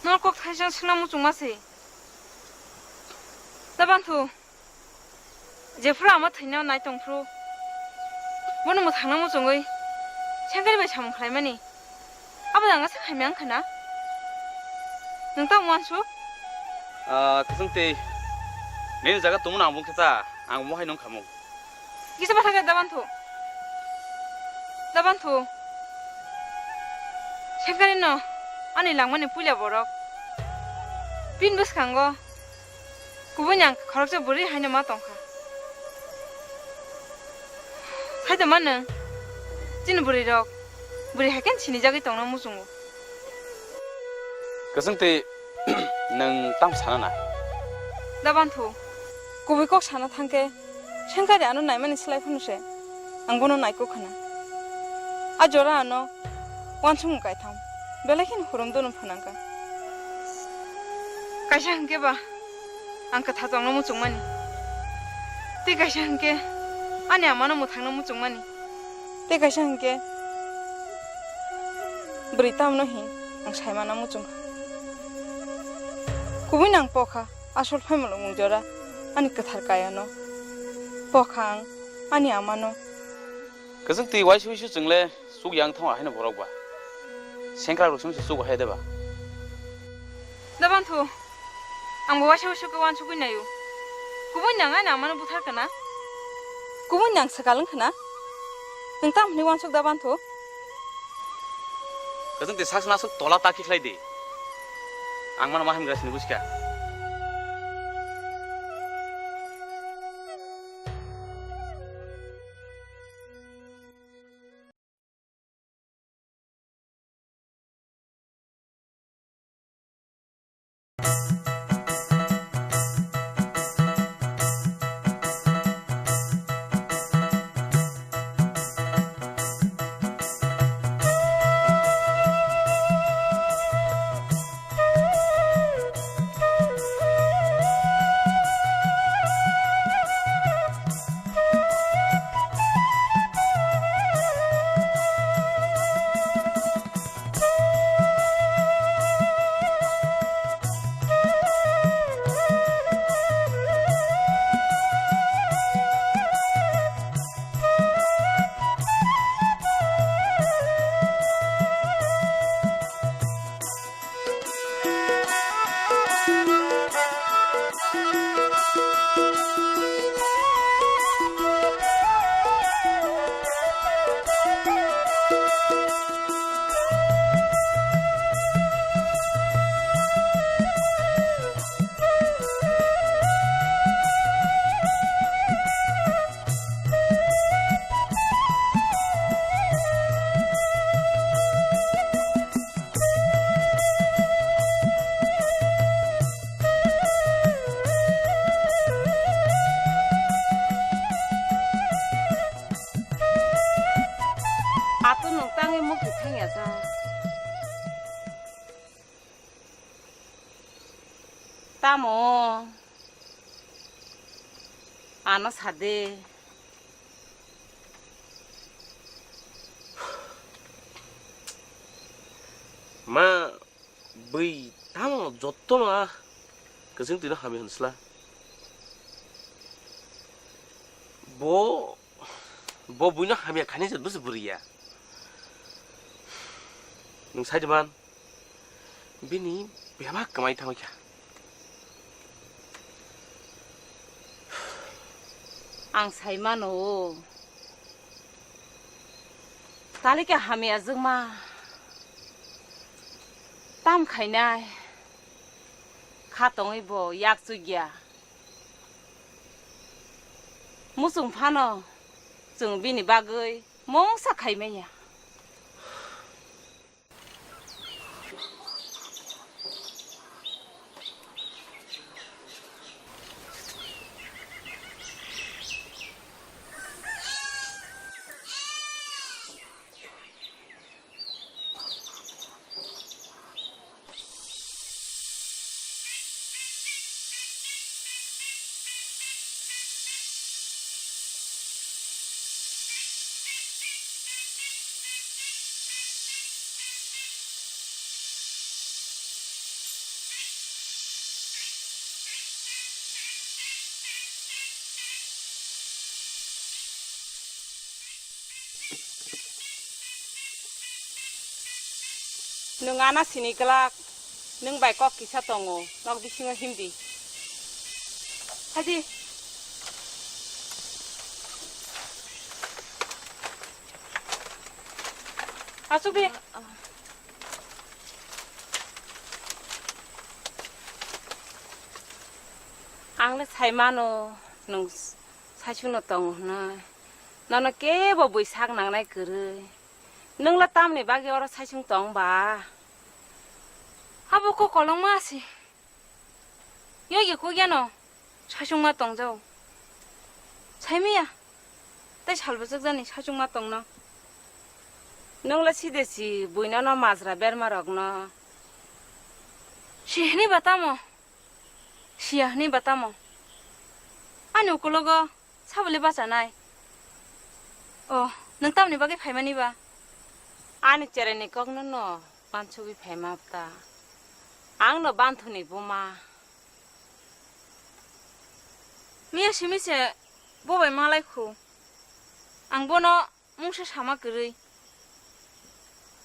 Nor kok thaisang suna muchung ma se. Tabanthu. Jephuru ama thwina nai tongphuru, bono mwthangna muchungwi Sengkari bai samung khlaimani. Abo jang aswk hamya wngkha na? Nwng tamo uansuk? Ah, kwchwng twi, nini jaga tongmano ang bung khe ta, ang omo hai nung khamung. Kisa bathakhe Dabanthu. Dabanthu. Sengkari no ani langmani puila borok. Bini bwskango Kubui nang khoroksa bwrwi haino ma tongkha. Sai tongma nwng chini bwrwi rok bwrwi hai khe sinijagwi tongna muchungo. Kwchwng twi nwng tamo sana na? Dabanthu, kubui kok sana thangkhe Sengkari ano naimani slai phano se ang bono naikok khna. A jora ano Uansukmung kaitham, belai kheno hurum dunu phwnangkha. Kaisa hwnkhe ba ang kwthar tongno muchungmani, tei kaisa hwnkhe ani amano mwthangno muchungmani, tei kaisa hwnkhe bwrwi tamno hin ang saimano muchungkha. Kubui nang pokha asol phaimulwkmung jora ani kwthar kayano pokha ang ani amano. Kwchwng twi uaisa uisu chwng le chuk yang thangma haino borok ba. Sengkrak rok chwng se chuk hai de ba. Dabanthu, ang bo uaisa uisu khe uansugwi naio. Kubui nang ani amano buthar kana? Kubui nang swkal wng khna? Nwng tamo hwnwi uansuk Dabanthu? Kwchwng twi sak sna sok tola ta kikhlai di. Ang mano ma hamya sini buskha. Tamo? Ano sade. Ma, bui tamo jotto no a kwchwng twino hamya hwnsla. Bo, bo buino hamya khani je bwswk bwrwi ya. Nwng sai di man, bini bebak kwmai thangwi kha. Ang sai mano, talika hamya jwkma tam khainai kha tongwi bo yak chukya. Muchung phano chwng bini bagwi mungsa khai manya. Nwng ana sini kwlak, nwng bai kok kisa tongo, nok bisingo himdi. Haidi. Asuk di. Ang le sai mano, nwng saichung no tongo hwnwi. Nono kebo bui sak nangnai kwrwi. Nwng le tamni bagwi oro saichung tong ba? Abo kok kolongma se. Yogi kok yano saichung ma tong jao. Sai maya. Tei sal bwswk jani saichung ma tongno. Nwng le side si bui nono majra berma rokno. Si hwnwi ba tamo? Siya hwnwi ba tamo? Ani ukulogo sabole bachanai. O, nwng tamni bagwi phaimani ba? Ani cherai ni kokno no bansugwi phaima ta. Ang no banthuni buma. Miya simi se bo bai malai khu. Ang bono mungsa sama kwrwi.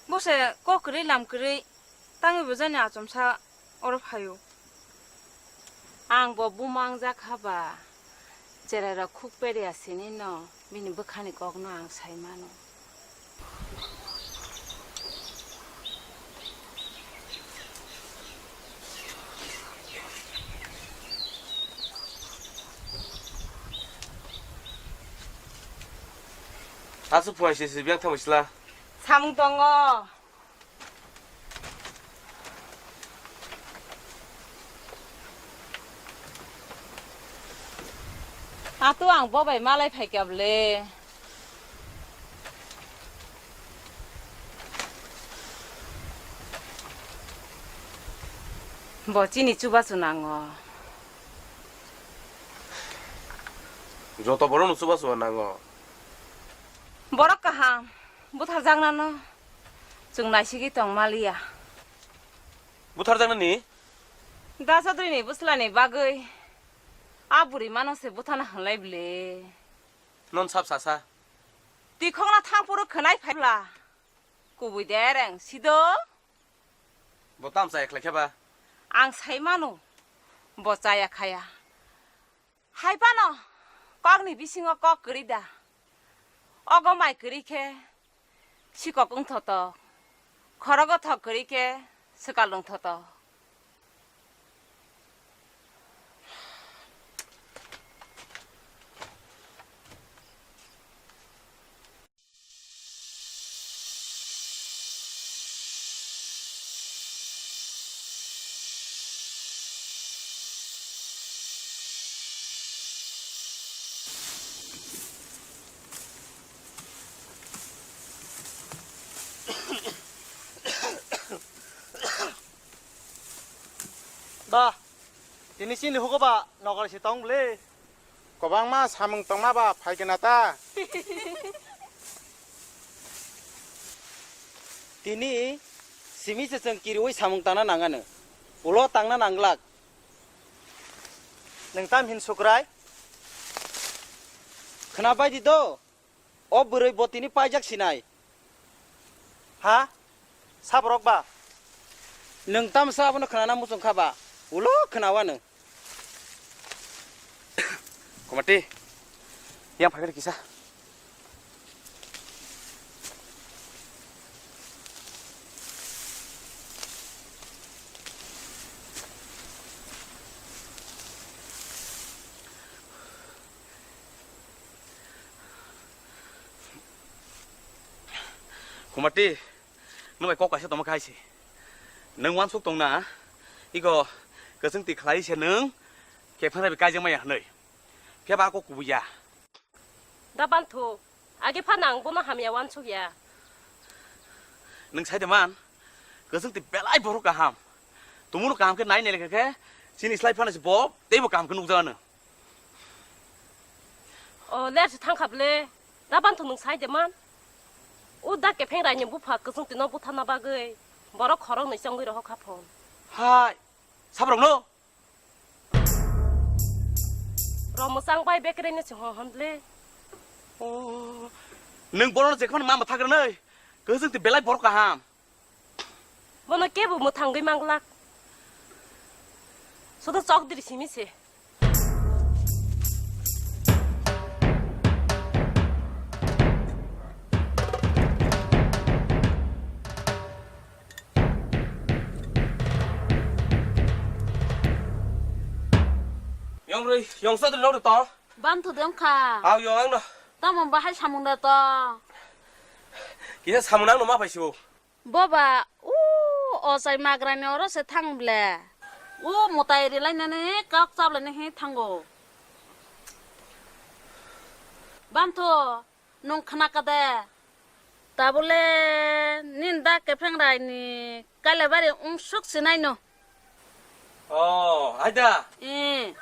Bo se kok kwrwi lam kwrwi tangwi bo jani achomsa oro phaio. Ang bo buma wngjak haba, cherai rok khuk peria sini no bini bwkhani kokno ang sai mano. Aswk phuaise se biyang thangwi sla. Samung tongo. Atu ang bo bai malai phaikya bwle. Bo chini chubachu nango. Joto borokno chubachu nango. Borok kaham, butharjaknano chwng naisigwi tong maliya. Butharjaknani? Da Chaudhary ni bwslani bagwi a bwrwi mano se buthana hwnlai bwle. Non sap sasa. Twi khokna thang phuru khwnai phaibla. Kubui dereng sido. Bo tam chaya khlai khe ba? Ang sai mano, bo chaya khaya. Hai phano kokni bisingo kok kwrwi da. Ogo mai kwrwi khe sikok wng thotok, khorogo thok kwrwi khe swkal wng thotok. Ba, Tini chini hugo ba nogar se tong bwle. Kwbangma samung tongma ba phaikena ta. Tini simi se chwng kiriwi samung tangna nangano. Ulo tangna nanglak. Nwng tam hin sukrai? Khna bai di do. O bwrwi bo tini paijak sinai. Ha? Saborok ba? Nwng tamsa abono khwnana muchung kha ba? Ulo khwnawa nwng. Komati, yang phaikar kisa. Khumati, nwng bai kok kaisa tongma khai se. Nwng uansuk tong na, iko kwchwng twi khlai se nwng khe phano bai kaijak maya hwnwi. Phiya ba kok kubui ya. Da banthu, age phano ang bono hamya uansuk ya. Nwng sai de man, kwchwng twi belai borok kaham. Tumung no kaham khe nai nai lekha khe, chini slai phano se bo teibo kaham khe nukjagano. O, ler se thang kha bwle. Da banthu nwng sai de man. O da kepheng raini bupha kwchwng twi no butharna bagwi borok khorok nwi chongwi rohor kha phon. Hai, sabrok no? Ro mwchang bai bekreng no se hon hon bwle. O, nwng bono je khon ma mwthak rwnai. Kwchwng twi belai borok kaham. Bono kebo mwthangwi manglak. Sodo chok diri simi se. Yong rwi, yong sa dri rok to. Banthu de wngkha. Aw, yong ang no. Tamo bahai samung da to. Kisa samung nang no ma phai sibo. Boba, u ochai magrani oro se thang ble. U mutai rilainani kok chablaini hi thango. Banthu, nwng khna kade? Tabule nini da kepheng raini Kailabari wngsuk sinaino. Oh, aida. Eh.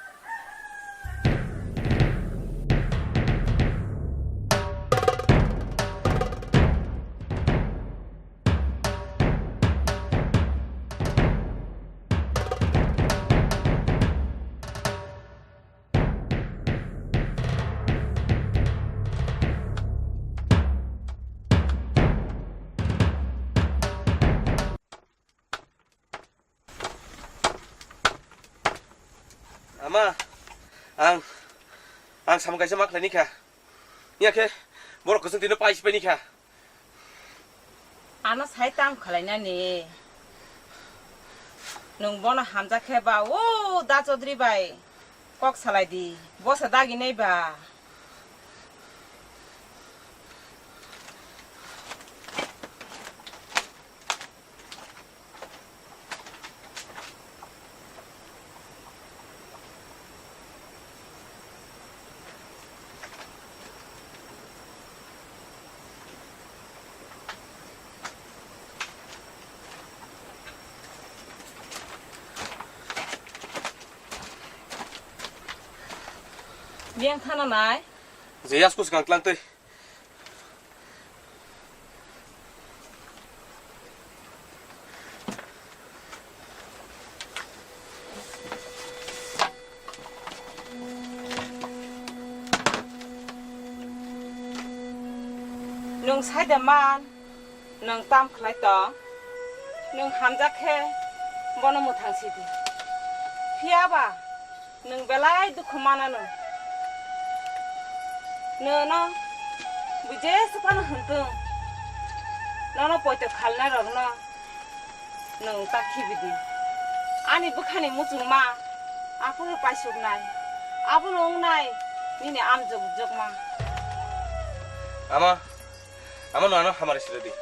Ama, ang, ang samung kaisa ma khlaini kha. Iya khe, borok kwchwng tino paisi paini kha. Ano sai tam khlainani. Nwng bono hamjak khe ba, o da Chaudhary bai kok salai di. Bosa dagi nai ba. Biyang thana nai. Je yas kus kang tlang tei. Nwng sai de man, nwng tam khlai tong, nwng hamjak khe bono mwthang si di. Phiya ba, nwng belai dukhu manano. Nono bui jesa phano hwn tong, nono poito khalnai rokno nwng ta khibi di. Ani bwkhani muchungma aphuru paisuknai, abono wngnai nini amjok jokma. Ama, Ama no ano hamari sirodi.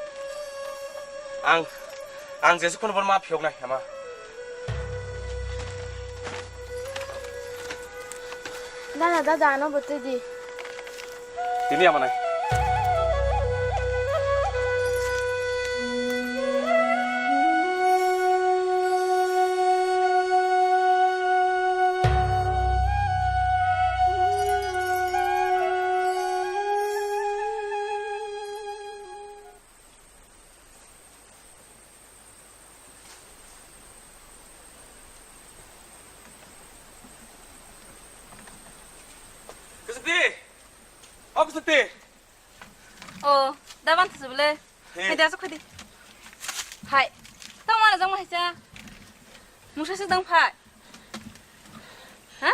Ang, ang jesu kono bor ma phiyok nai ama. Dada, dada, ano botwi di. Tini ama nai. Sete. O, da ban thasubule. He. Hai da, sok hai di. Hai. Tamo mana jang hai cha. Musa se dang phai. Ha?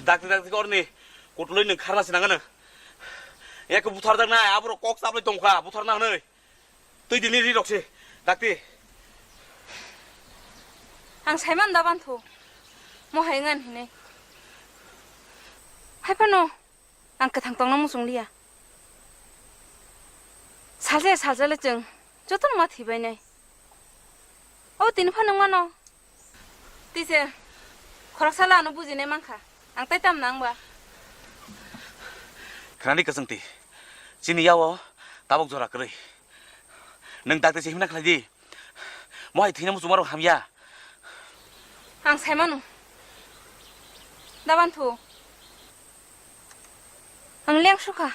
Dakti, dakti korni. Kutuloi nung kharna sinangana. Eko buthar dak na, abro kok chaplai tongkha, buthar na hwnwi. Twi dini ri rok se, dakti. Ang saiman da banthu. Mo hai ngan hine. Hai phano ang kwthang tongna muchung liya. Salsa salsa le chwng jotono ma thwi bai nai. O tini phano mano. Tise, khoroksa lano bujinai mankha. Ang tai tam nang ba? Khnani kwchwngti, chini yawo tabuk jora kwrwi. Nwng dakti se himna khlai di. Mohai thwina muchungmarok hamya. Ang saimano. Da banthu. Ang leng sukha.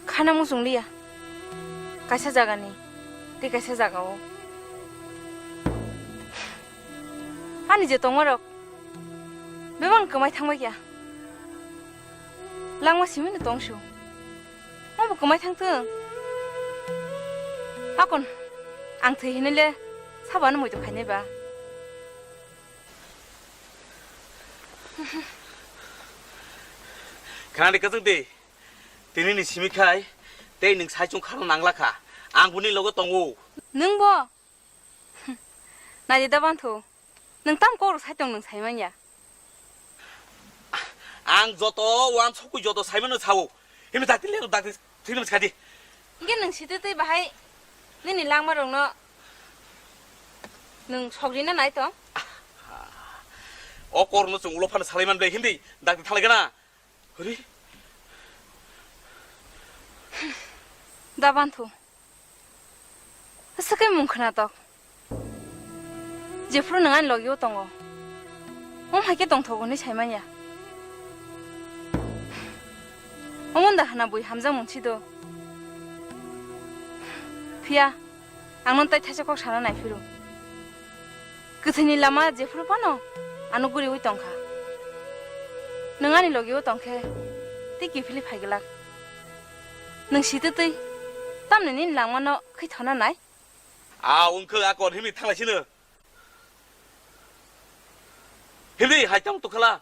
Khana muchung liya. Kaisa jagani tei kaisa jagao. Ani je tongmarok bebak kwmai thangbai kha. Langma simino tongsu. Obo kwmai thangthwng. Hakon ang thwi hinwi le sabano muitu khainai ba. Khnani kwchwng di. Tini ni simi khai tei nwng saichung khana nangla kha. Ang buni logo tongo. Nwng bo? Naidi da banthu. Nwng tam kok rok sai tong nwng sai manya. Ang joto uansukgwi joto saimano sao. Himni dakti le dakti thwimani sadi. Hingke nwng sitwi twi bahai nini langma rokno nwng sogrina nai tong? O korno chwng ulo phano salaiman bai hindi dakti thalai gana. Hori. Da banthu. Aswk khe mung khwnatok. Jephuru nwng ani logi-o tongo, omo hai khe tongthogo hwnwi sai manya. Omo da hwna bui hamjakmung si do. Phiya, ang nono tai thaisa kok sana nai phiro. Kwthwini lama jephuru phano ano guriui tong kha. Nwng ani logi-o tong khe tei kiphilwi phai glak. Nwng sitwi twi tamni nini langmano khwi thona nai? A wngkhe a kon himwi thanglai sino. Himwi hai tong tukhala.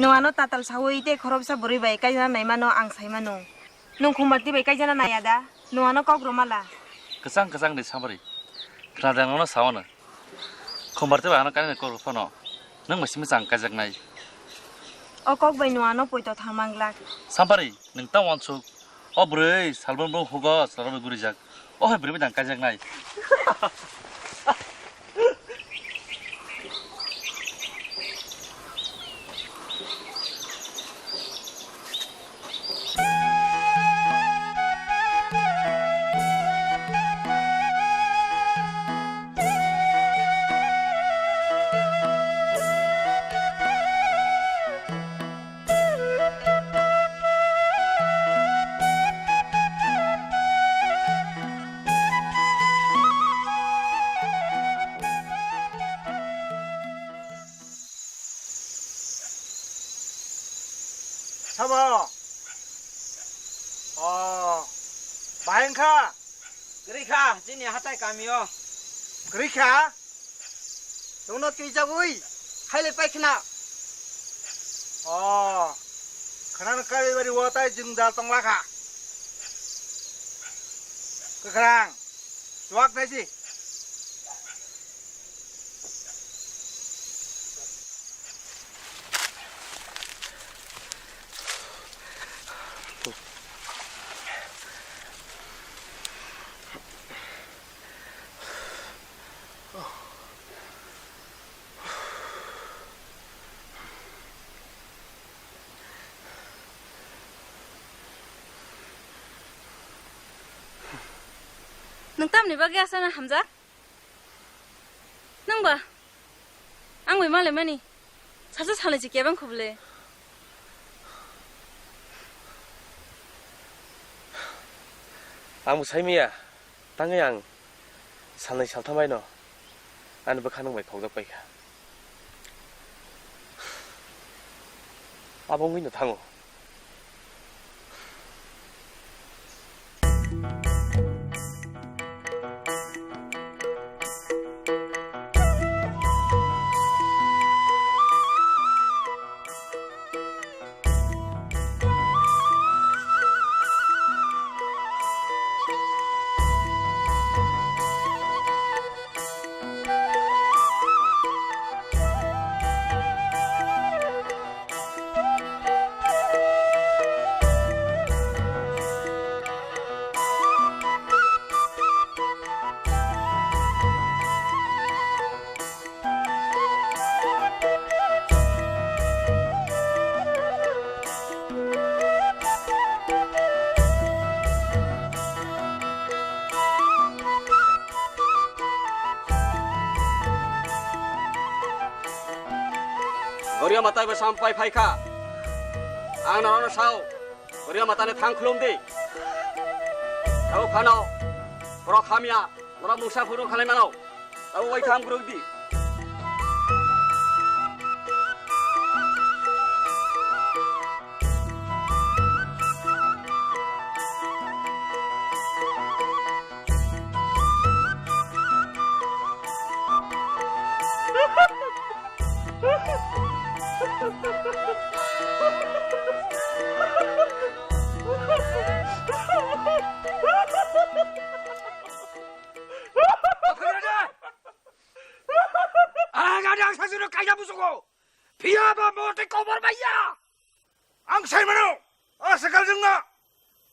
Nwng ano tatal saui tei khoroksa bwrwi bai kaijana naimano ang saimano. Nwng Khumbarti bai kaijana naiya da? Nwng ano kok rwmala. Kwchang kwchang de Samari. Khwnadang nono sao no. Khumbarti bai ano kainwi kok rw phano. Nwng bai simi chang kaijaknai. O kok bai nwng ano poito thang manglak. Samari, nwng tamo uansuk. O bwrwi salbrum brum hugo chwla rok bai gurijak. O hai bwrwi bai dang kaijaknai. Abo. O. Bahai wngkha? Kwrwi kha, chini hatai kamio. Kwrwi kha? Chwngno twijagwi khailai pai khna. O. Khwnano Kailaibari o tai jwngjal tongla kha. Kwkhwrang. Chuwak nai si. Nwng tamni bagwi aswkno hamjak? Nwng ba? Ang bai malaimani. Sacha salnwi se kebeng khuble. Ang bo sai maya. Tangwi ang salnwi saltham baino ani bwkha nwng bai khokjak paikha. Abo wngwino thango. Goria matai bo sampai phaikha. Ang norokno sao, Goria matani thang khulum di. Tabo phano, borok hamya, norok mungsa phuru khalai mano. Abo bai thang buruk di. Ang ada ang sasino kaina busuko. Phiya ba mote kobar baiya. Ang sai mano. O sakal jengna.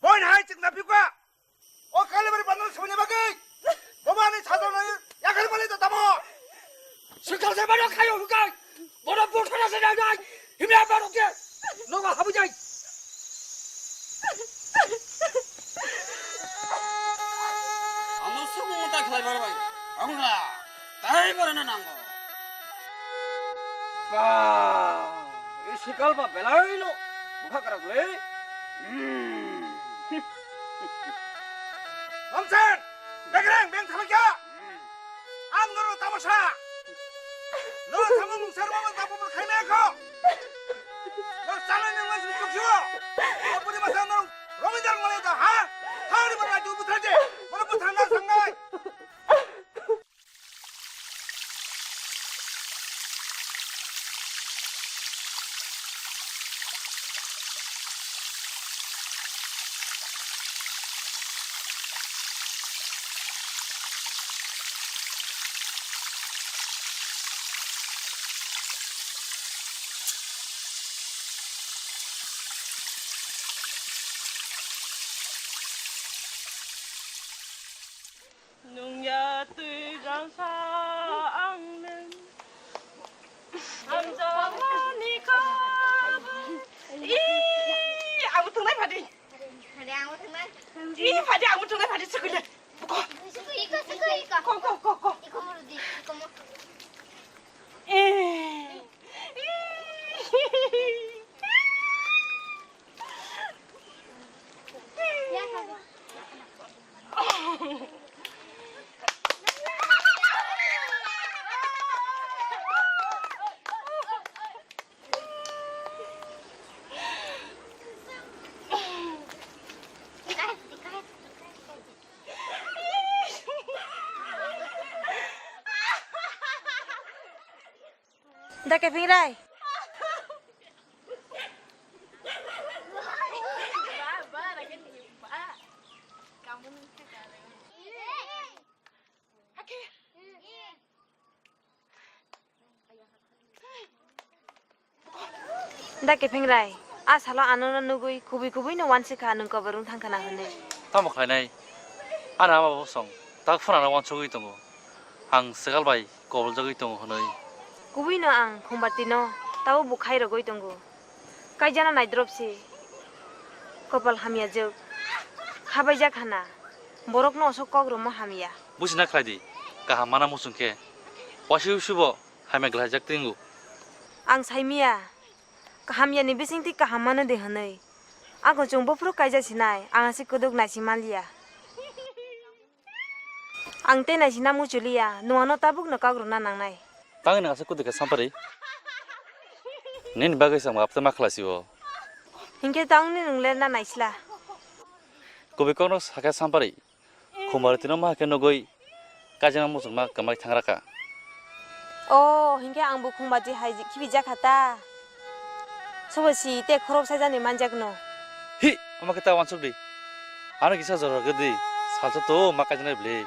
Boin hai chikna pikwa. O Kailaibari bandar sumini bagwi. Boba ni sajona yakar mali da tamo. Sakal se mano kayo hukai. Bono bothana se dai dai. Himya baro ke. Nogo habu jai. Amo sumo ta khlai bar bai. Amra. Tai bar na nango. Ba. Ei sikal ba belai no. Bukha kara gule. Hmm. Ramsen. Begreng beng thamikya. Ang norok tamo sa? Norok tamo mung sar mama tamo mung khaimaya kho? Norok chalai nang mas mung kyo? Apuni masa norok romidar malai ta ha? Thari mana tu buthar je? Mana buthar na sangai? Nungya twi rangsa ang nung. Hamjakmani kabo. Ih, abo tongnai phadi. Phadi, abo tongnai. Ih, phadi, abo tongnai phadi, sukui le. Buko. Sukui, iko, sukui, iko. Ko, ko, ko, ko. Iko muru di, iko mu. Eh. Ih. Ya, phadi. Da Kepengrai. Da Kepengrai, a salo ano no nugwi kubui kubui no wansi kha nwng koborung thang khana hwnwi. Tamo khlainai? Ano ama bosong tak phunano wansugwi tongo. Ang swkal bai koboljagwi tongo hwnwi. Kubui no ang Khumbarti no tabo bo khai rogwi tongo. Kaijana naidrop se. Kopal hamya jwk. Khabaijak hana. Borok no osok kok romo hamya. Busi na khlai di. Kaham mana muchung khe. Wasi usi bo hamya glaijak tingo. Ang saimia. Kaham yani bising ti kaham mano de hwnwi. Ang kuchung buphuru kaija sinai. Ang asi kuduk naisi manliya. Ang tei naisina muchuliya, nwngno tabukno kok rwna nangnai. Tangwi nang aswk kudui kha Sampari? Nini bagwi se ang apte ma khlai si o. Hinkhe tangni nwng lerna naisla. Kubui kokno sakha Sampari. Khumbartino ma khe nugwi kaijana muchungma kwmai thangraka. O, hinkhe ang bo Khumbarti hai khibi jakha ta. Sobo si te khorok saijani manjakno. Hi, omo khe ta wansuk di. Ano kisa jora rwgwi di, salsa to ma kaijaknai bwle.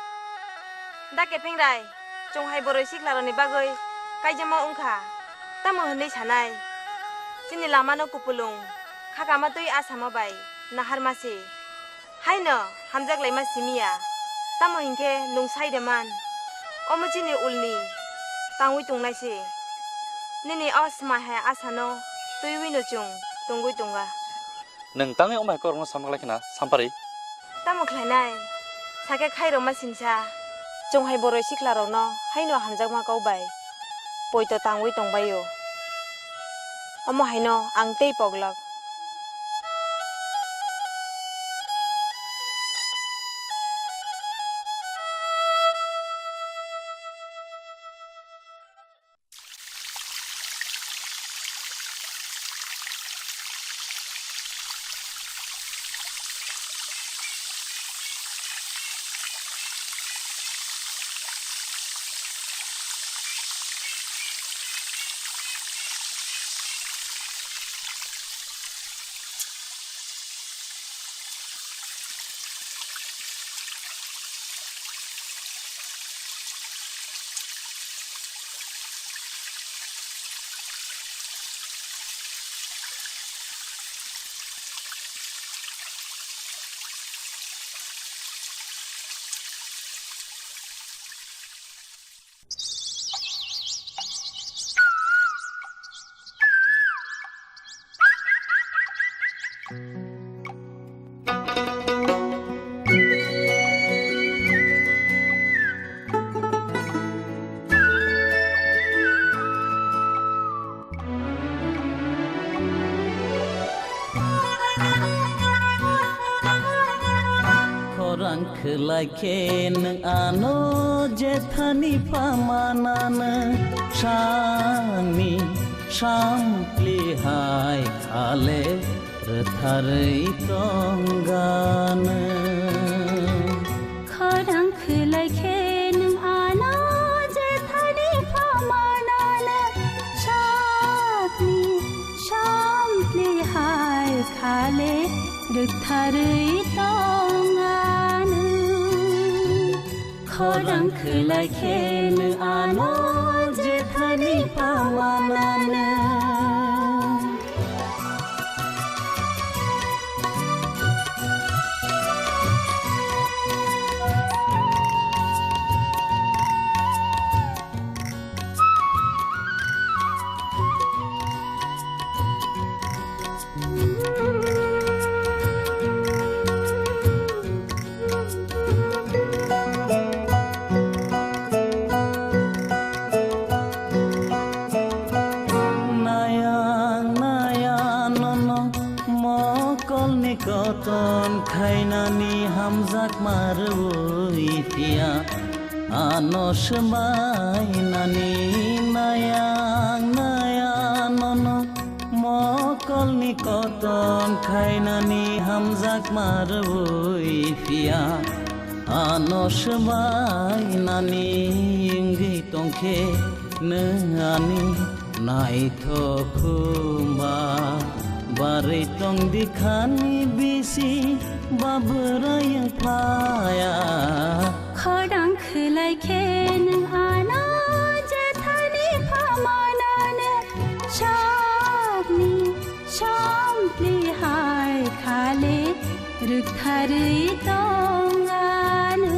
Da Kepengrai, chwng hai boroi siklarokni bagwi kaijama wngkha, tamo hwnwi sanai? Chini lamano kupulung, khakama twi asama bai naharma se. Haino hamjak laima simiya, tamo hinkhe nwng sai de man? Omo chini ulni tangwi tongnai se. Nini o sma hai asano twiwi no chwng tongwi tongga. Nwng tangwi omo hai kokrokno sama khlai khna, Sampari? Tamo khlainai? Sakhe khairokma singsa, chwng hai boroi siklarokno haino hamjakma kok bai poito tangwi tongbai-o. Omo haino ang tei poglok. Khorang khwlai khe nwng ano jethani phamananw, sangni sampli hai khale rwtharwi tongganw. Khorang khwlai khe nwng ano jethani phamananw, sakni sampli hai khale rwktharwi tonganw. Khorang khwlai khe nwng ano jethani phamananw. Nayang naya nono mokolni koton khainani hamjakma rwui phiya. Ano swmainani nayang naya nono mokolni koton khainani hamjakma rwui phiya. Ano swmainani wngwi tongkhe nwng ani Naithok khuma barwi tong dikhani bisi babwrwi phaya. Khorang khwlai khe nwng ano jethani phamanano sakni sampli hai khale rwktharwi tong ano.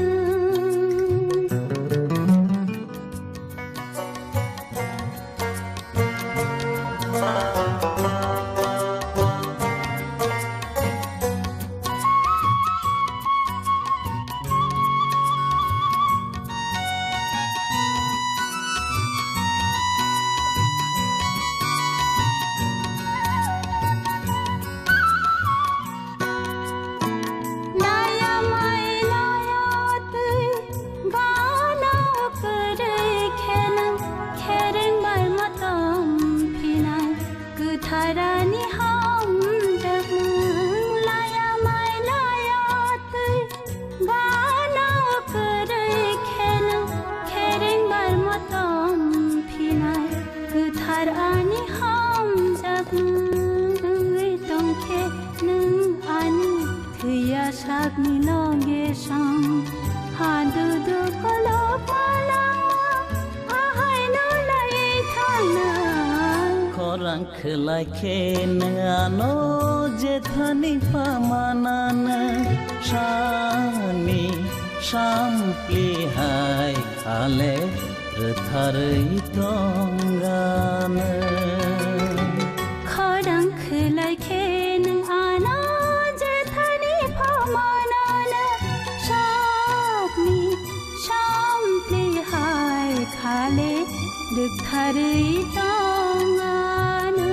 Laya mai laya twi gana kwrwi khenw khereng bai motom phinai kwtharani hamjakmung. Laya mai laya twi gana kwrwi khenw khereng bai motom phinai kwthar ani hamjakmung. Wngwi tongkhe nwng ani thwiya sakni loge sam. Hadu dukolo palama ahaino lai thangna. Khorang khwlai khe nwng ano jethani pamanano sani sampli hai khale rwtharwi tongano. Khorang khwlai khe nwng ano jethani phamanano sakni sampli hai khale rwktharwi tongano.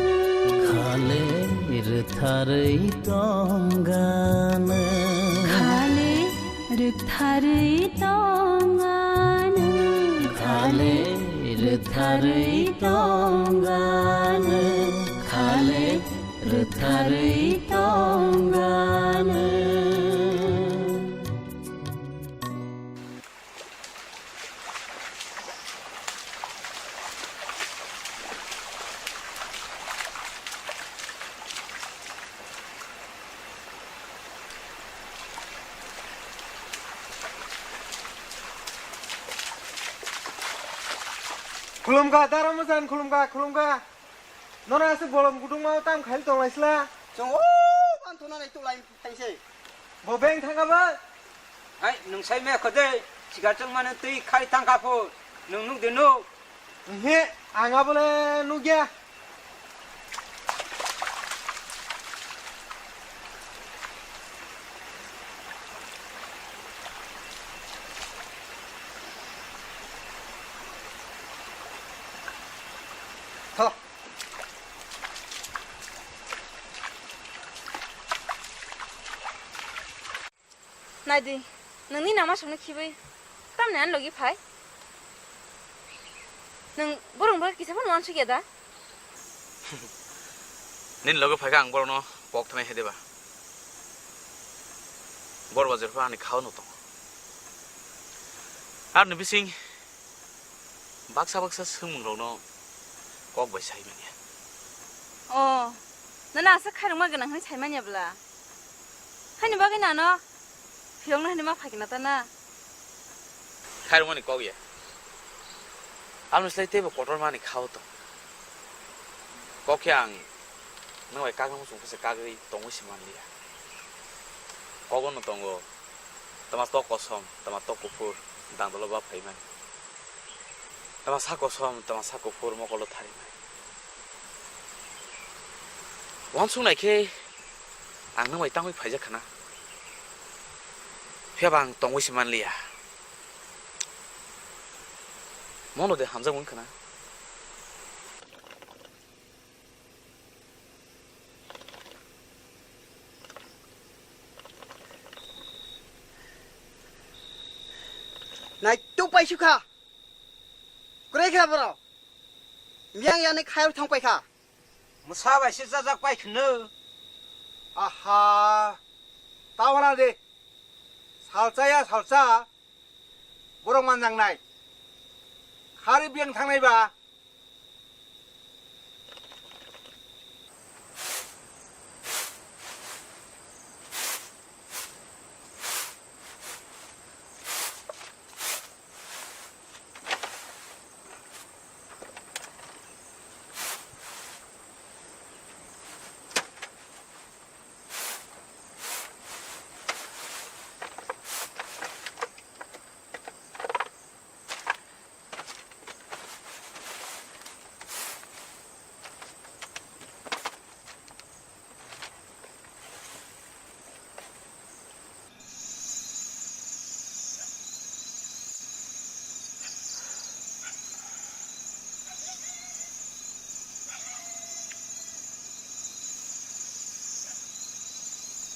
Khale rwktharwi tongano. Khale rwktharwi tongano. Khale rwktharwi tongano. Khale rwktharwi tongano. Khulumkha, dara mojan khulumkha, khulumkha. Nono aswk bolong gudungma tam khail tonglaisla. Chwng o manthuna nai tulai thaise. Bo beng thanga ba? Hai, nwng sai me khode, sigar chwng mane twi khai thang kha pho, nwng nuk de nuk. He, ang abole nukya. Tho. Naidi, nwng nini ama songno khibwi tamni ani logi phai? Nwng borokni bagwi kisa phano uansukya da? Nini logi phaikha ang borokno kok thanai hai diba? Bor bajor pha ani khao no tongo. Aroni bising baksa baksa swngmungrokno kok bai sai manya. O, nono aswk khairokma gwnang hwnwi sai manya bwla? Haini bagwi nano phiyokna hwnwi ma phaikha na ta na? Khairokmani kok ya. Aboni slai teibo kotorma ni khao tong. Kok khe ang nwng bai kakna muchung khe se kagwi tongwi se manliya. Kogo no tongo. Tama tok kosom, tama tok kuphur, dangdolo ba phaimani. Tama sa kosom, tama sa kuphur, mokolo tharimani. Wansuk nai khe ang nwng bai tangwi phaijak khna. Phiya ba ang tongwi se manliya. Mono de hamjak wng khna. Naituk pai sukha. Kwrwi kha borok. Miyang yani khayok thang pai kha. Mwsa bai se chajak pai khwno. Aha. Tawara de. Salcha ya salcha. Borok manjak nai. Khari biyang thangnai ba.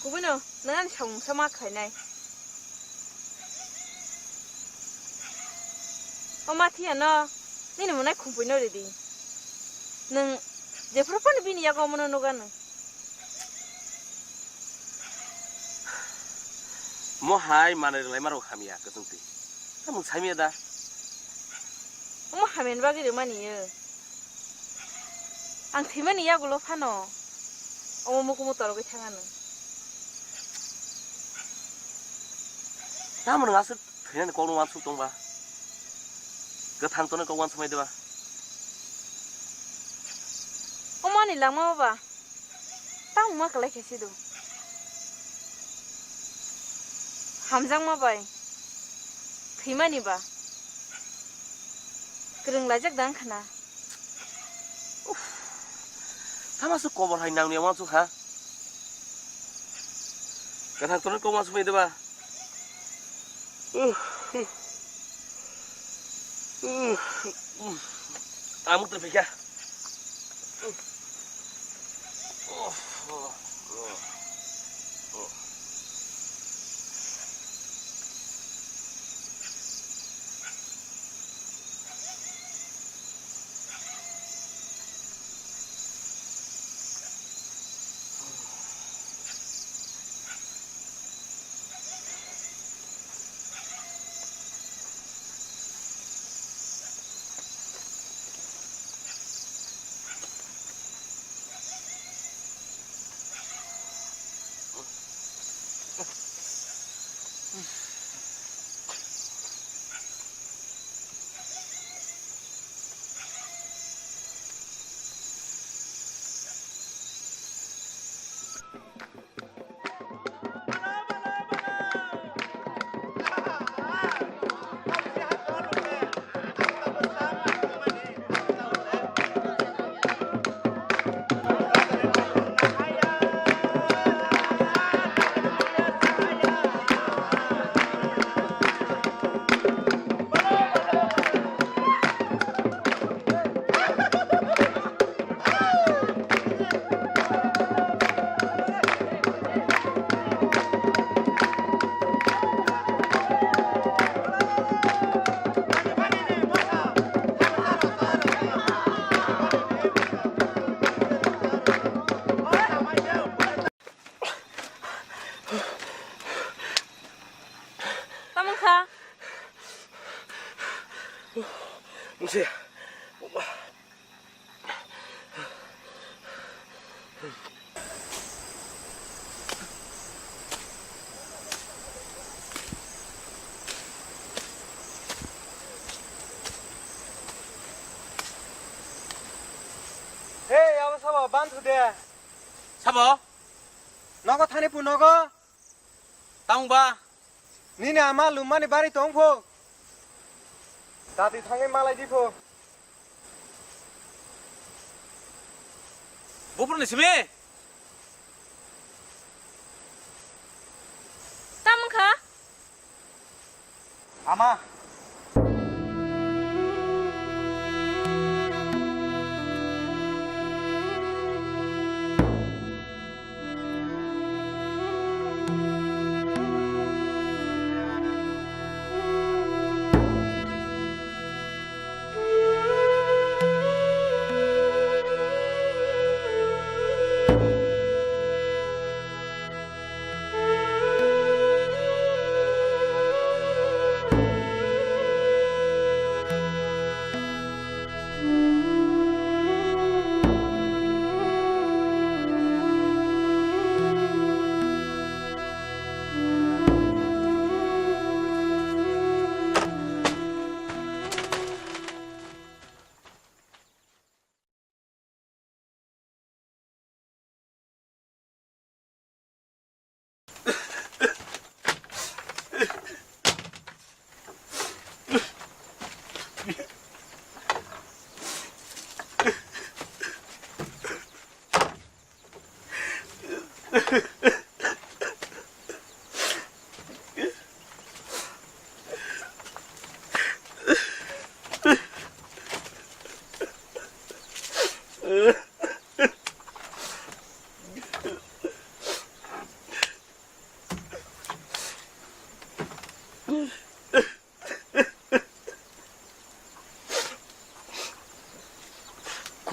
Kubuino, nang ani samung sa ma khainai. O ma thiya no, nini monai khumpui no ridi. Nang jephru phano bini yago mono nuga nang. Mo hai manai rwlai ma rok hamya kwchwng twi. Tamung samya da. Omo hamya ni bagwi rwmani yo. Ang thwimani yagulo phano omo mukumu torogwi thang anw. Tamo nwng aswk thwinani kokno uansuk tongba? Kwthang tongnai kok uansukmai deba? Omo ani langma ba? Tamo ma kwlai khe sido. Hamjakma bai thwimani ba kwrwng laijak da wngkha na. Uff. Tamo se kobor hai nangni uansuk ha. Kwthang tongnai kok uansukmai deba? Uff. Uff. Uff. Amuk twi phikha. Tamo wngkha? Nse. Hey, abo sabo, ban thu de. Sabo? Nogo thani pu nogo? Tamo ba? Nini ama lummani bari tong pho. Tati thangwi malai di pho. Buphuruni simi? Tamo wngkha? Ama.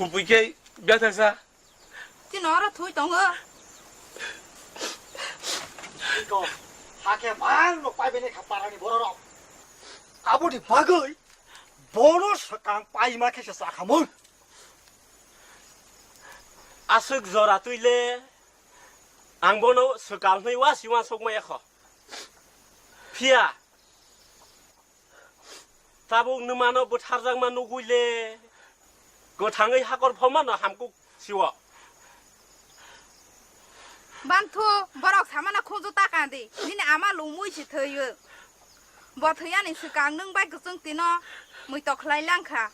Kubui khe biyang thangsa. Chini oro thwi tongo. Ko, hakhe mang no pai bini kha parani bororok. Aboni bagwi bono swkang paima khe se chakhamung. Aswk jora twi le ang bono swkang hwnwi wasi uansuk maya kho. Phiya tabuk nwmano bwtharjakma nugwi le kwthangwi hakor phomano hamkuk siwo. Banthu, borok samano khunju ta kandi, nini ama lungmui si thwiyo. Bo thwiyani swkang nwng bai kwchwng tino mui tokhlai langkha.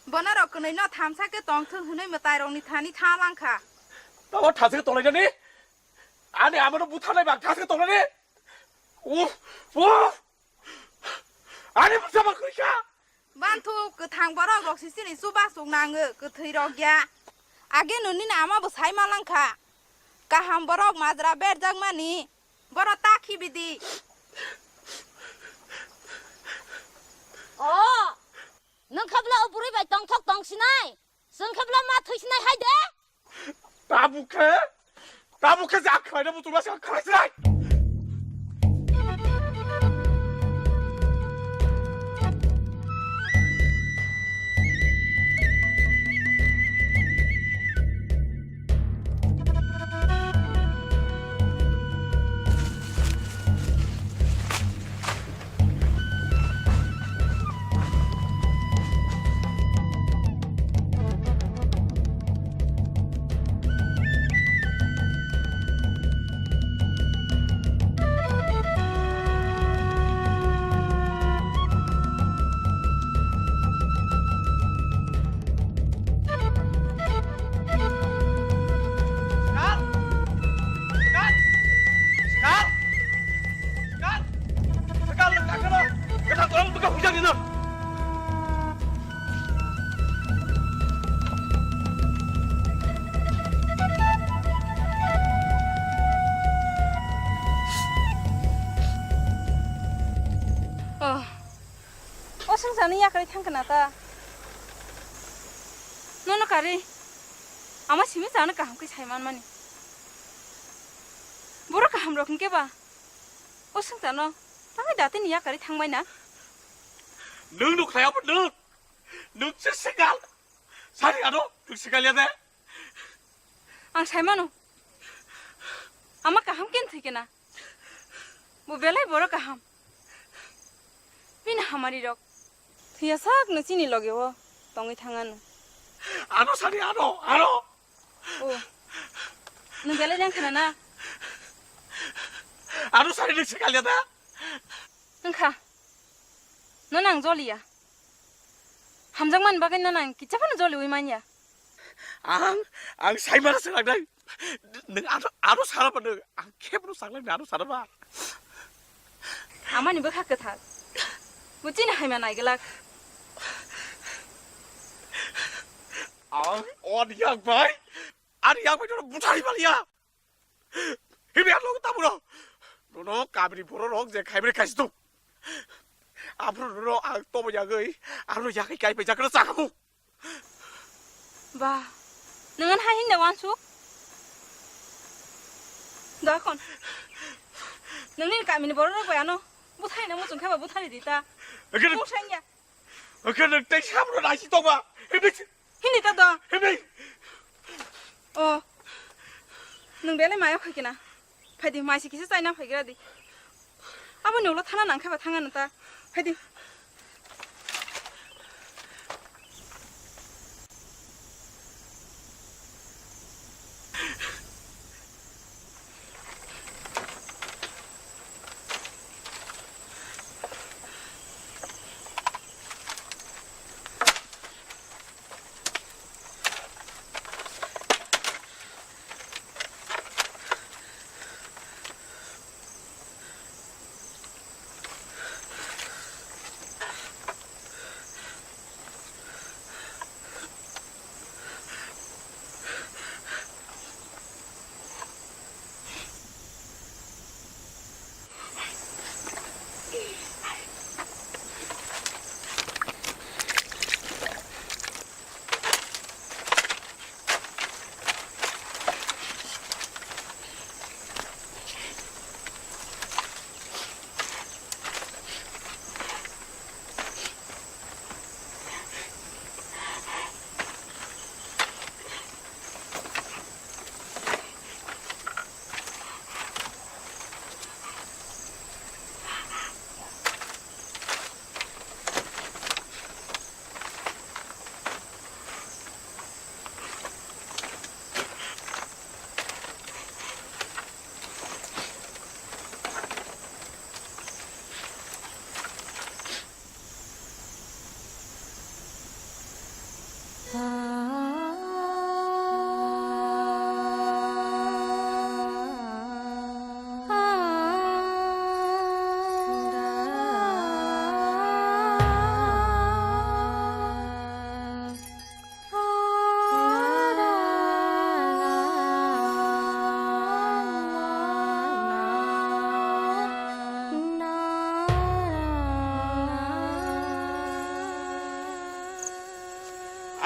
Bonorok kwnwi no thamsa khe tongthwng hwnwi mwtairokni thani tha langkha. Tamo thamsa khe tonglainani? Ani amano butharnai bang thamsa khe tonglainani? Uff, uff! Ani bwsa ma kwrwi kha. Banthu, kwthang borok rok si chini chuba chuk nango, kwthwi rok ya. Age nini ama bo sai ma langkha. Kaham borok majra berjak mani. Boro ta khibi di. O, nwng khe bwla o bwrwi bai tongthok tong sinai? Chwng khe bwla ma thwi sinai hai de? Tabuk khe, tabuk khe jak khlaina butuma se khlai sinai. Oh. O swngcharno yakarwi thangkha na ta? Nono karwi ama simi chano kaham khe sai manmani. Borok kaham rok hinkhe ba o swngcharno tangwi datini yakarwi thangbai na? Nwng nukhlai abo nwng. Nwng se swkal. Sari ano nwng swkal ya de. Ang sai mano. Ama kaham khe thwi khe na. Bo belai borok kaham. Bini hamari rok. Thwiya sakno chini loge o tongwi thangano. Ano sani ano, ano. O. Nwng belai leng khna na? Ano sani nwng swkal ya da? Wngkha. Nono ang joliya. Hamjakmani bagwi nono ang kicha phano joliwi manya. Ang, ang saimano swkang nai. Nwng ano, ano sana ba nwng. Ang khe bono saklang ni ano sana ba. Amani bwkha kwthar. Bo chini haima naiglak. Ang o ani yak bai. Ani yak bai nono buthari maliya. Himni ang logo taburo. Nono kamini borok rok je khaimani kaisi tong. Aphuru nono ang tobo yagwi, ano yagwi kai pai jakra chakamu. Ba, nwng ano hai hinda wansuk? Dakon. Nwng nini kamini borok rok bai ano buthari na muchung khe ba buthari di ta. Oke, oke, nwng tei sabro naisi tongma. Himni, himni ta do. Himni. O. Nwng belai mayo khai kena. Phaidi, maisi kisa chaina phaigra di. Aboni ulo thana nang khe ba thangano ta. Phaidi.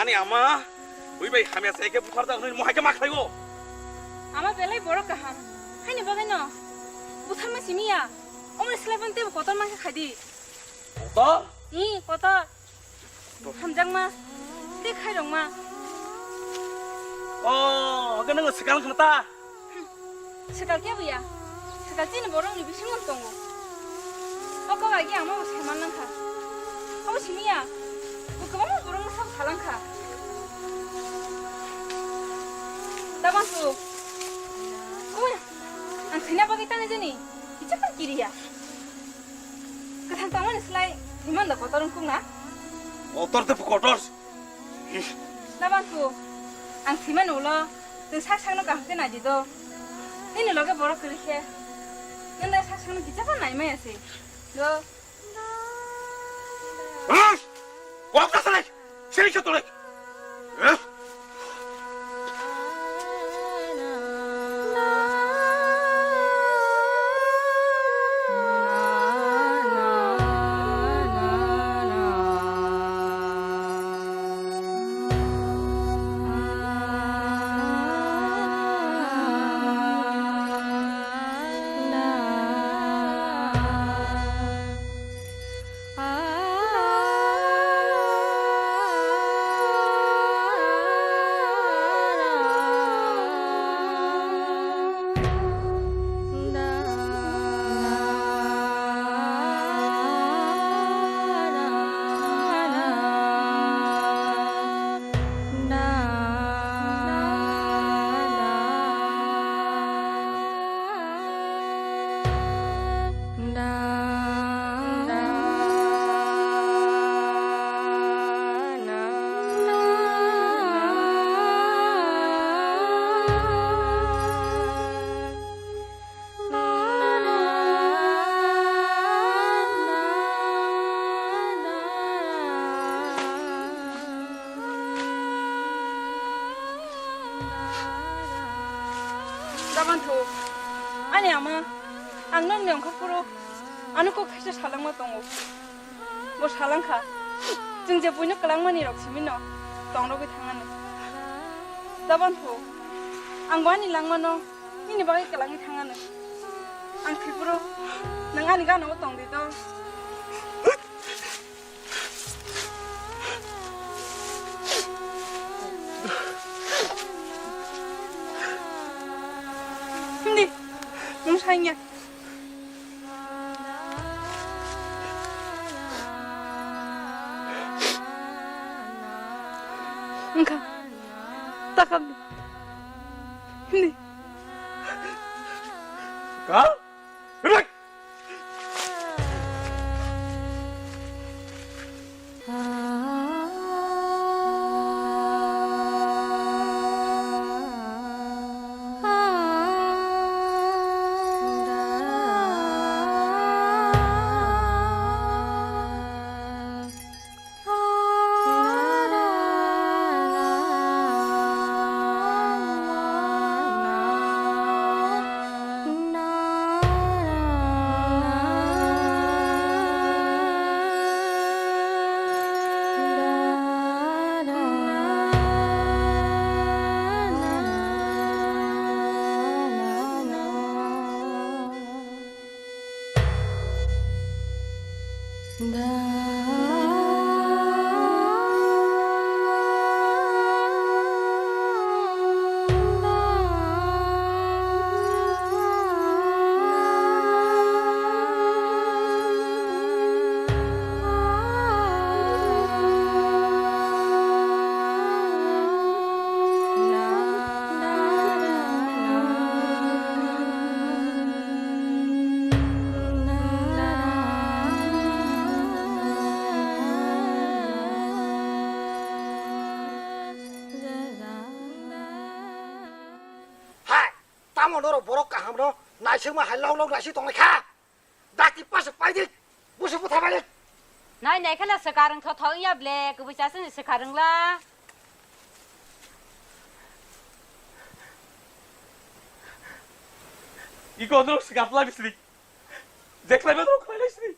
Ani ama, ui bai hamya se ke bukhar da nui mohai ke ma khlaibo. Ama belai borok kaham. Haini bagwi no. Butharma simi ya. Omoni slai phano teibo kotor ma khe khai di. Kotor? Ni kotor. Hamjakma. Tei khairokma. Oh, oke nang swkang khna ta. Swkang kebo ya. Swkang chini borokni bisingo tongo. O kok agi ang mabo saiman langkha. Abo simi ya. Bo kwbangma borokno sabo salangkha. Dabansu. Oi, ang thwina bagwi tani jani. Kicha kiri ya. Kwthang tongmani slai thwiman da kotor wngkuk na? Kotor tei kotor. Nabanku, ang thwimani ulo, nwng sak sakno kaham khe nai di do. Nini loge borok kwrwi khe, nwng da sak sakno kicha pha nai maya se. Do. Wak ta salai, sini khe tolai. Daman thu, ani ama, ang nokni ongkhorphuru, ano kok khaisa salangma tongo. Bo salangkha, chwng je buino kwlangmani rok simino, tongrogwi thangano. Daban thu, ang bo ani langmano, nini bagwi kwlangwi thangano. Ang thwipuro, nwng ani gana-o tongdi do. Hindi, nwng saingya. Wngkha. Takam. Hindi. Ka? Rik! Hai, tamo norok borok kahamno naisingma hai lok lok naising tonglai kha? Dakti pasa paidi, busu butha balik. Nai nai khana swkar wngtho tho wngya ble, kubui chasani swkar wngla. Iko norok swkar pla bisri. Jeklai ba norok khlai lai sri.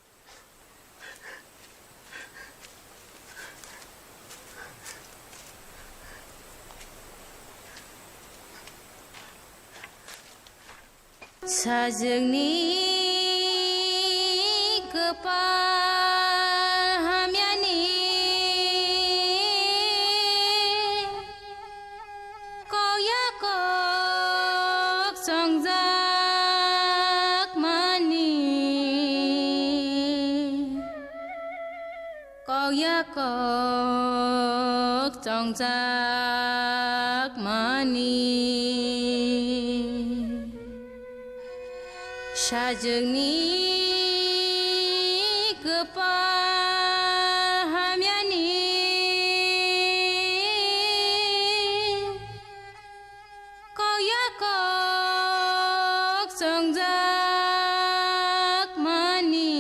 Sajwkni kwpal hamyani kok ya kok chongjak mani. Kok ya kok chongjak mani. Sajwkni kwpal hamyani kok ya kok chongjak mani.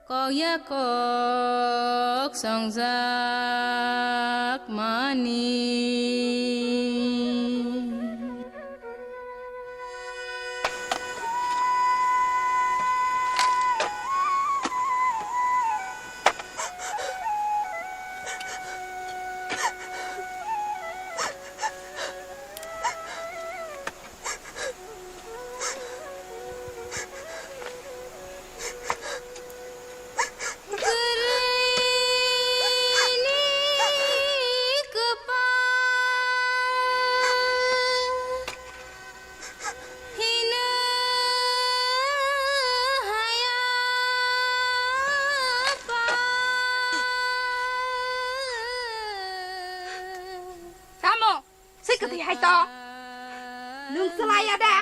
Kok ya kok chongjak mani. Tamo, swi kwthwi hai to. Nwng swlaiya da?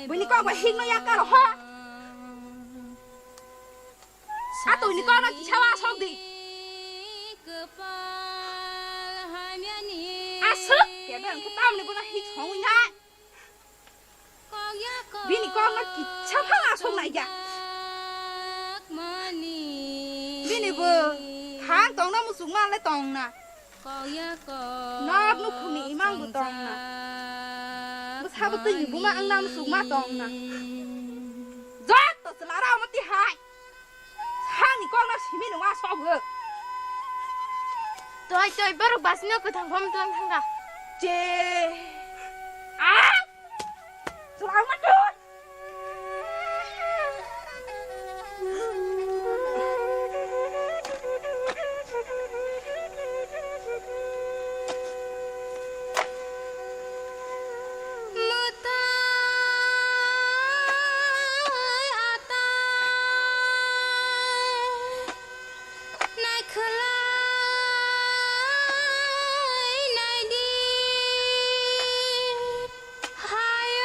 Buini kok bai hikno ya karo ho. Atwini kokno kisa wa sok di. Aswk kebe wngkhe tamni bono hik songwi nai. Bini kokno kisa phano aswk nai ya. Bini bo thang tongna muchungma le tongna. Nok nukhungni imang bo tongna. Bwsabo twini buma wngna muchungma tongna. Jotto chwla rok omo tihai. Sani kokno simi nungma sogo. Toi toi borok basino kwthang phom tlang thangkha. Je. Ah! Chwla wngma twi. Mwtai atai naikhwlai naidi hayani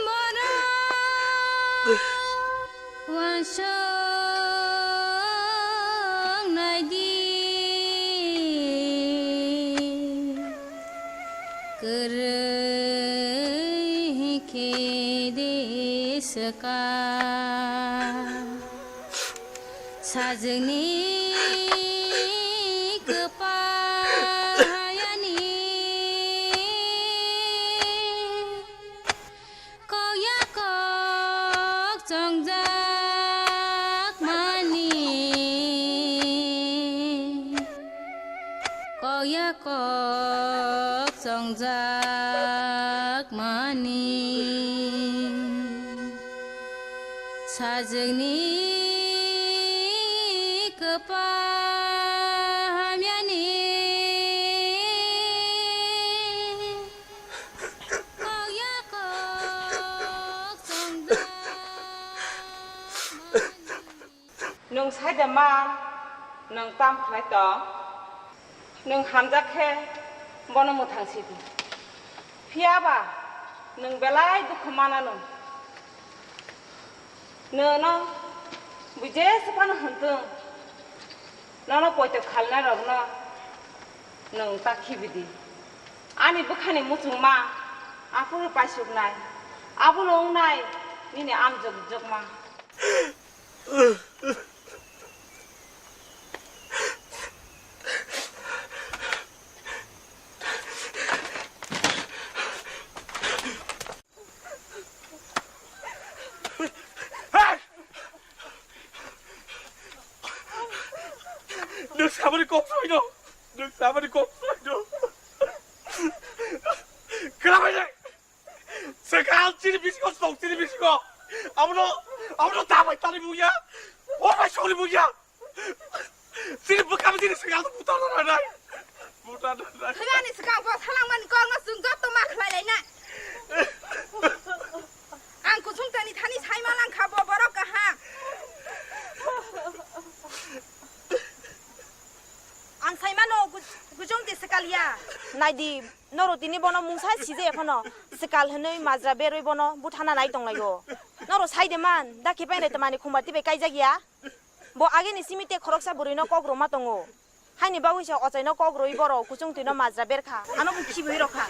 borok. Uansuk naidi, kwrwi khe de swkang sajwkni kwpal hayani. Kok ya kok chongjak mani. Kok ya kok chongjak mani. Sajwkni kwpal hamyani. Kok ya kok chongjak mani. Nwng sai de ma, nwng tam khlai tong? Nwng hamjak khe bono mwthang si di. Phiya ba nwng belai dukhu mananw. Nono bui jesa phano hwn thung, nono poito khalnai rokno nwng ta khibi di. Ani bwkhani muchungma aphuru paisuknai, abono wngnai nini amjok jokma. Nwng saboni kok soi no. Nwng samani kok sai do. Kwrabai nai. Swkang chini bisingo, sok chini bisingo. Abono, abono dabai tani buya. O bai sori buya. Chini bwkha chini swkang buta na nai. Buta na nai. Thwiyani swkang bo salangmani kokno chwng joto ma khlai lainai. Ang kuchung tani thani saima langkha bo borok kaham. Ang saimano kuch-, kuchung di swkal ya. Naidi, noro tini bono mungsa sije phano swkal hwnwi majra berwi bono buthana nai tonglaio. Noro saide man, da khipai nai tamani khumba tibai kaijak ya. Bo agini simi te khoroksa bwrwino kok rwma tongo. Haini bagwi se ochaino kok rwwi borok kuchung twino majra berkha. Ano bo khibwi rokha.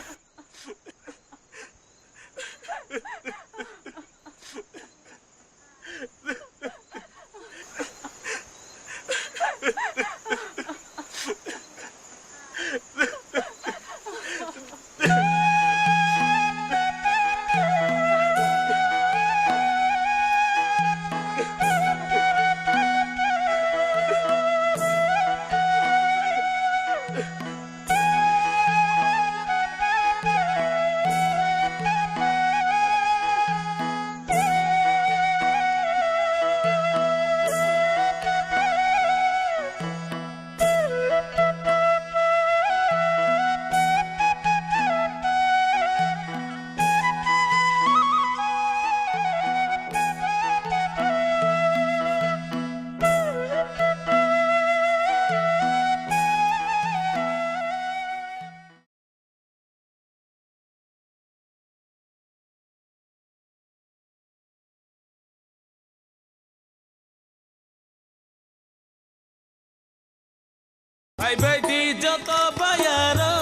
Phaibai di joto bayaro,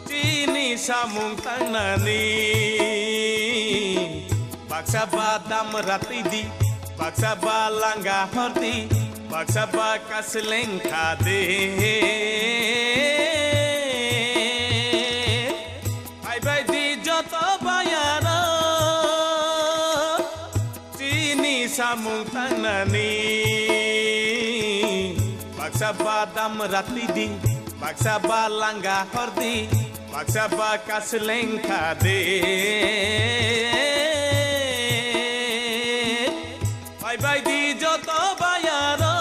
chini samung tangnani. Baksa ba damra twi di, baksa ba langa hor di, baksa ba kasleng kha de. Phaibai di joto bayaro, chini samung tangnani. Baksa ba damra twi di, baksa ba langa hor di, baksa ba kasleng kha de. Phaibai di joto bayaro.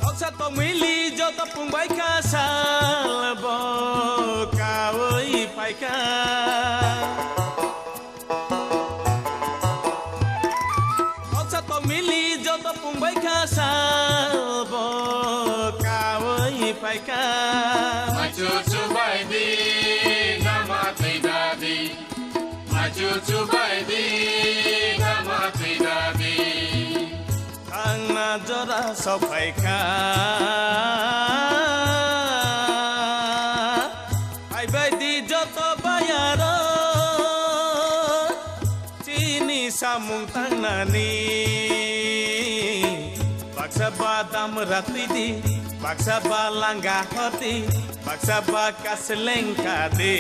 Noksa tongmili joto pungbai kha sal bo kaui phaikha. Noksa tongmili joto pungbai kha sal bo kaui phaikha. Machu chubai di, nama twi dadi. Machu chubai di, nama twi dadi. Thangna jora sokphaikha. Phaibai di joto bayaro, chini samung tangnani. Baksa ba damra twi di, baksa ba langa hor di, baksa ba kasleng kha de.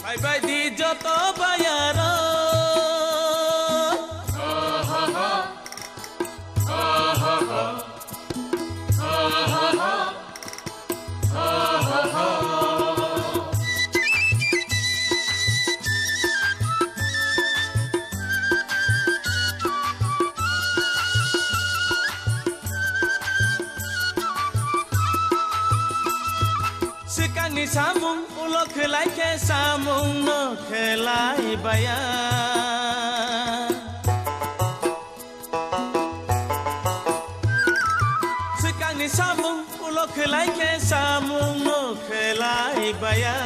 Phaibai di joto bayaro. Swkangni samung ulo khlai khe samung no khlai baya. Swkangni samung ulo khlai khe samung no khlai baya.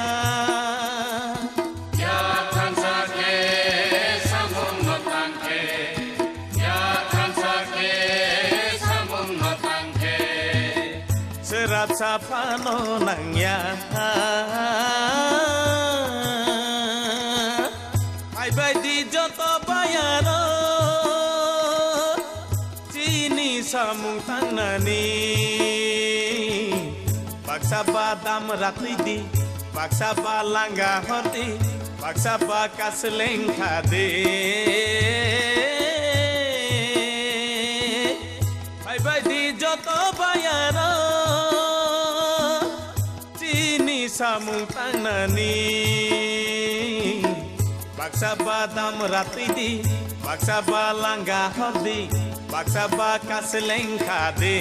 Ya thansa khe samung no tang khe, ya thansa khe samung no tang khe. Sir Rapsa phano nangya. Phaibai di joto bayaro, chini samung tangnani. Baksa ba dam ratwi di, baksa ba langa hordi, baksa ba kasleng khadi. Phaibai di joto bayaro, chini samung tangnani. Baksa ba dam ratwi di, baksa ba langa hordi, baksa ba kasleng khadi.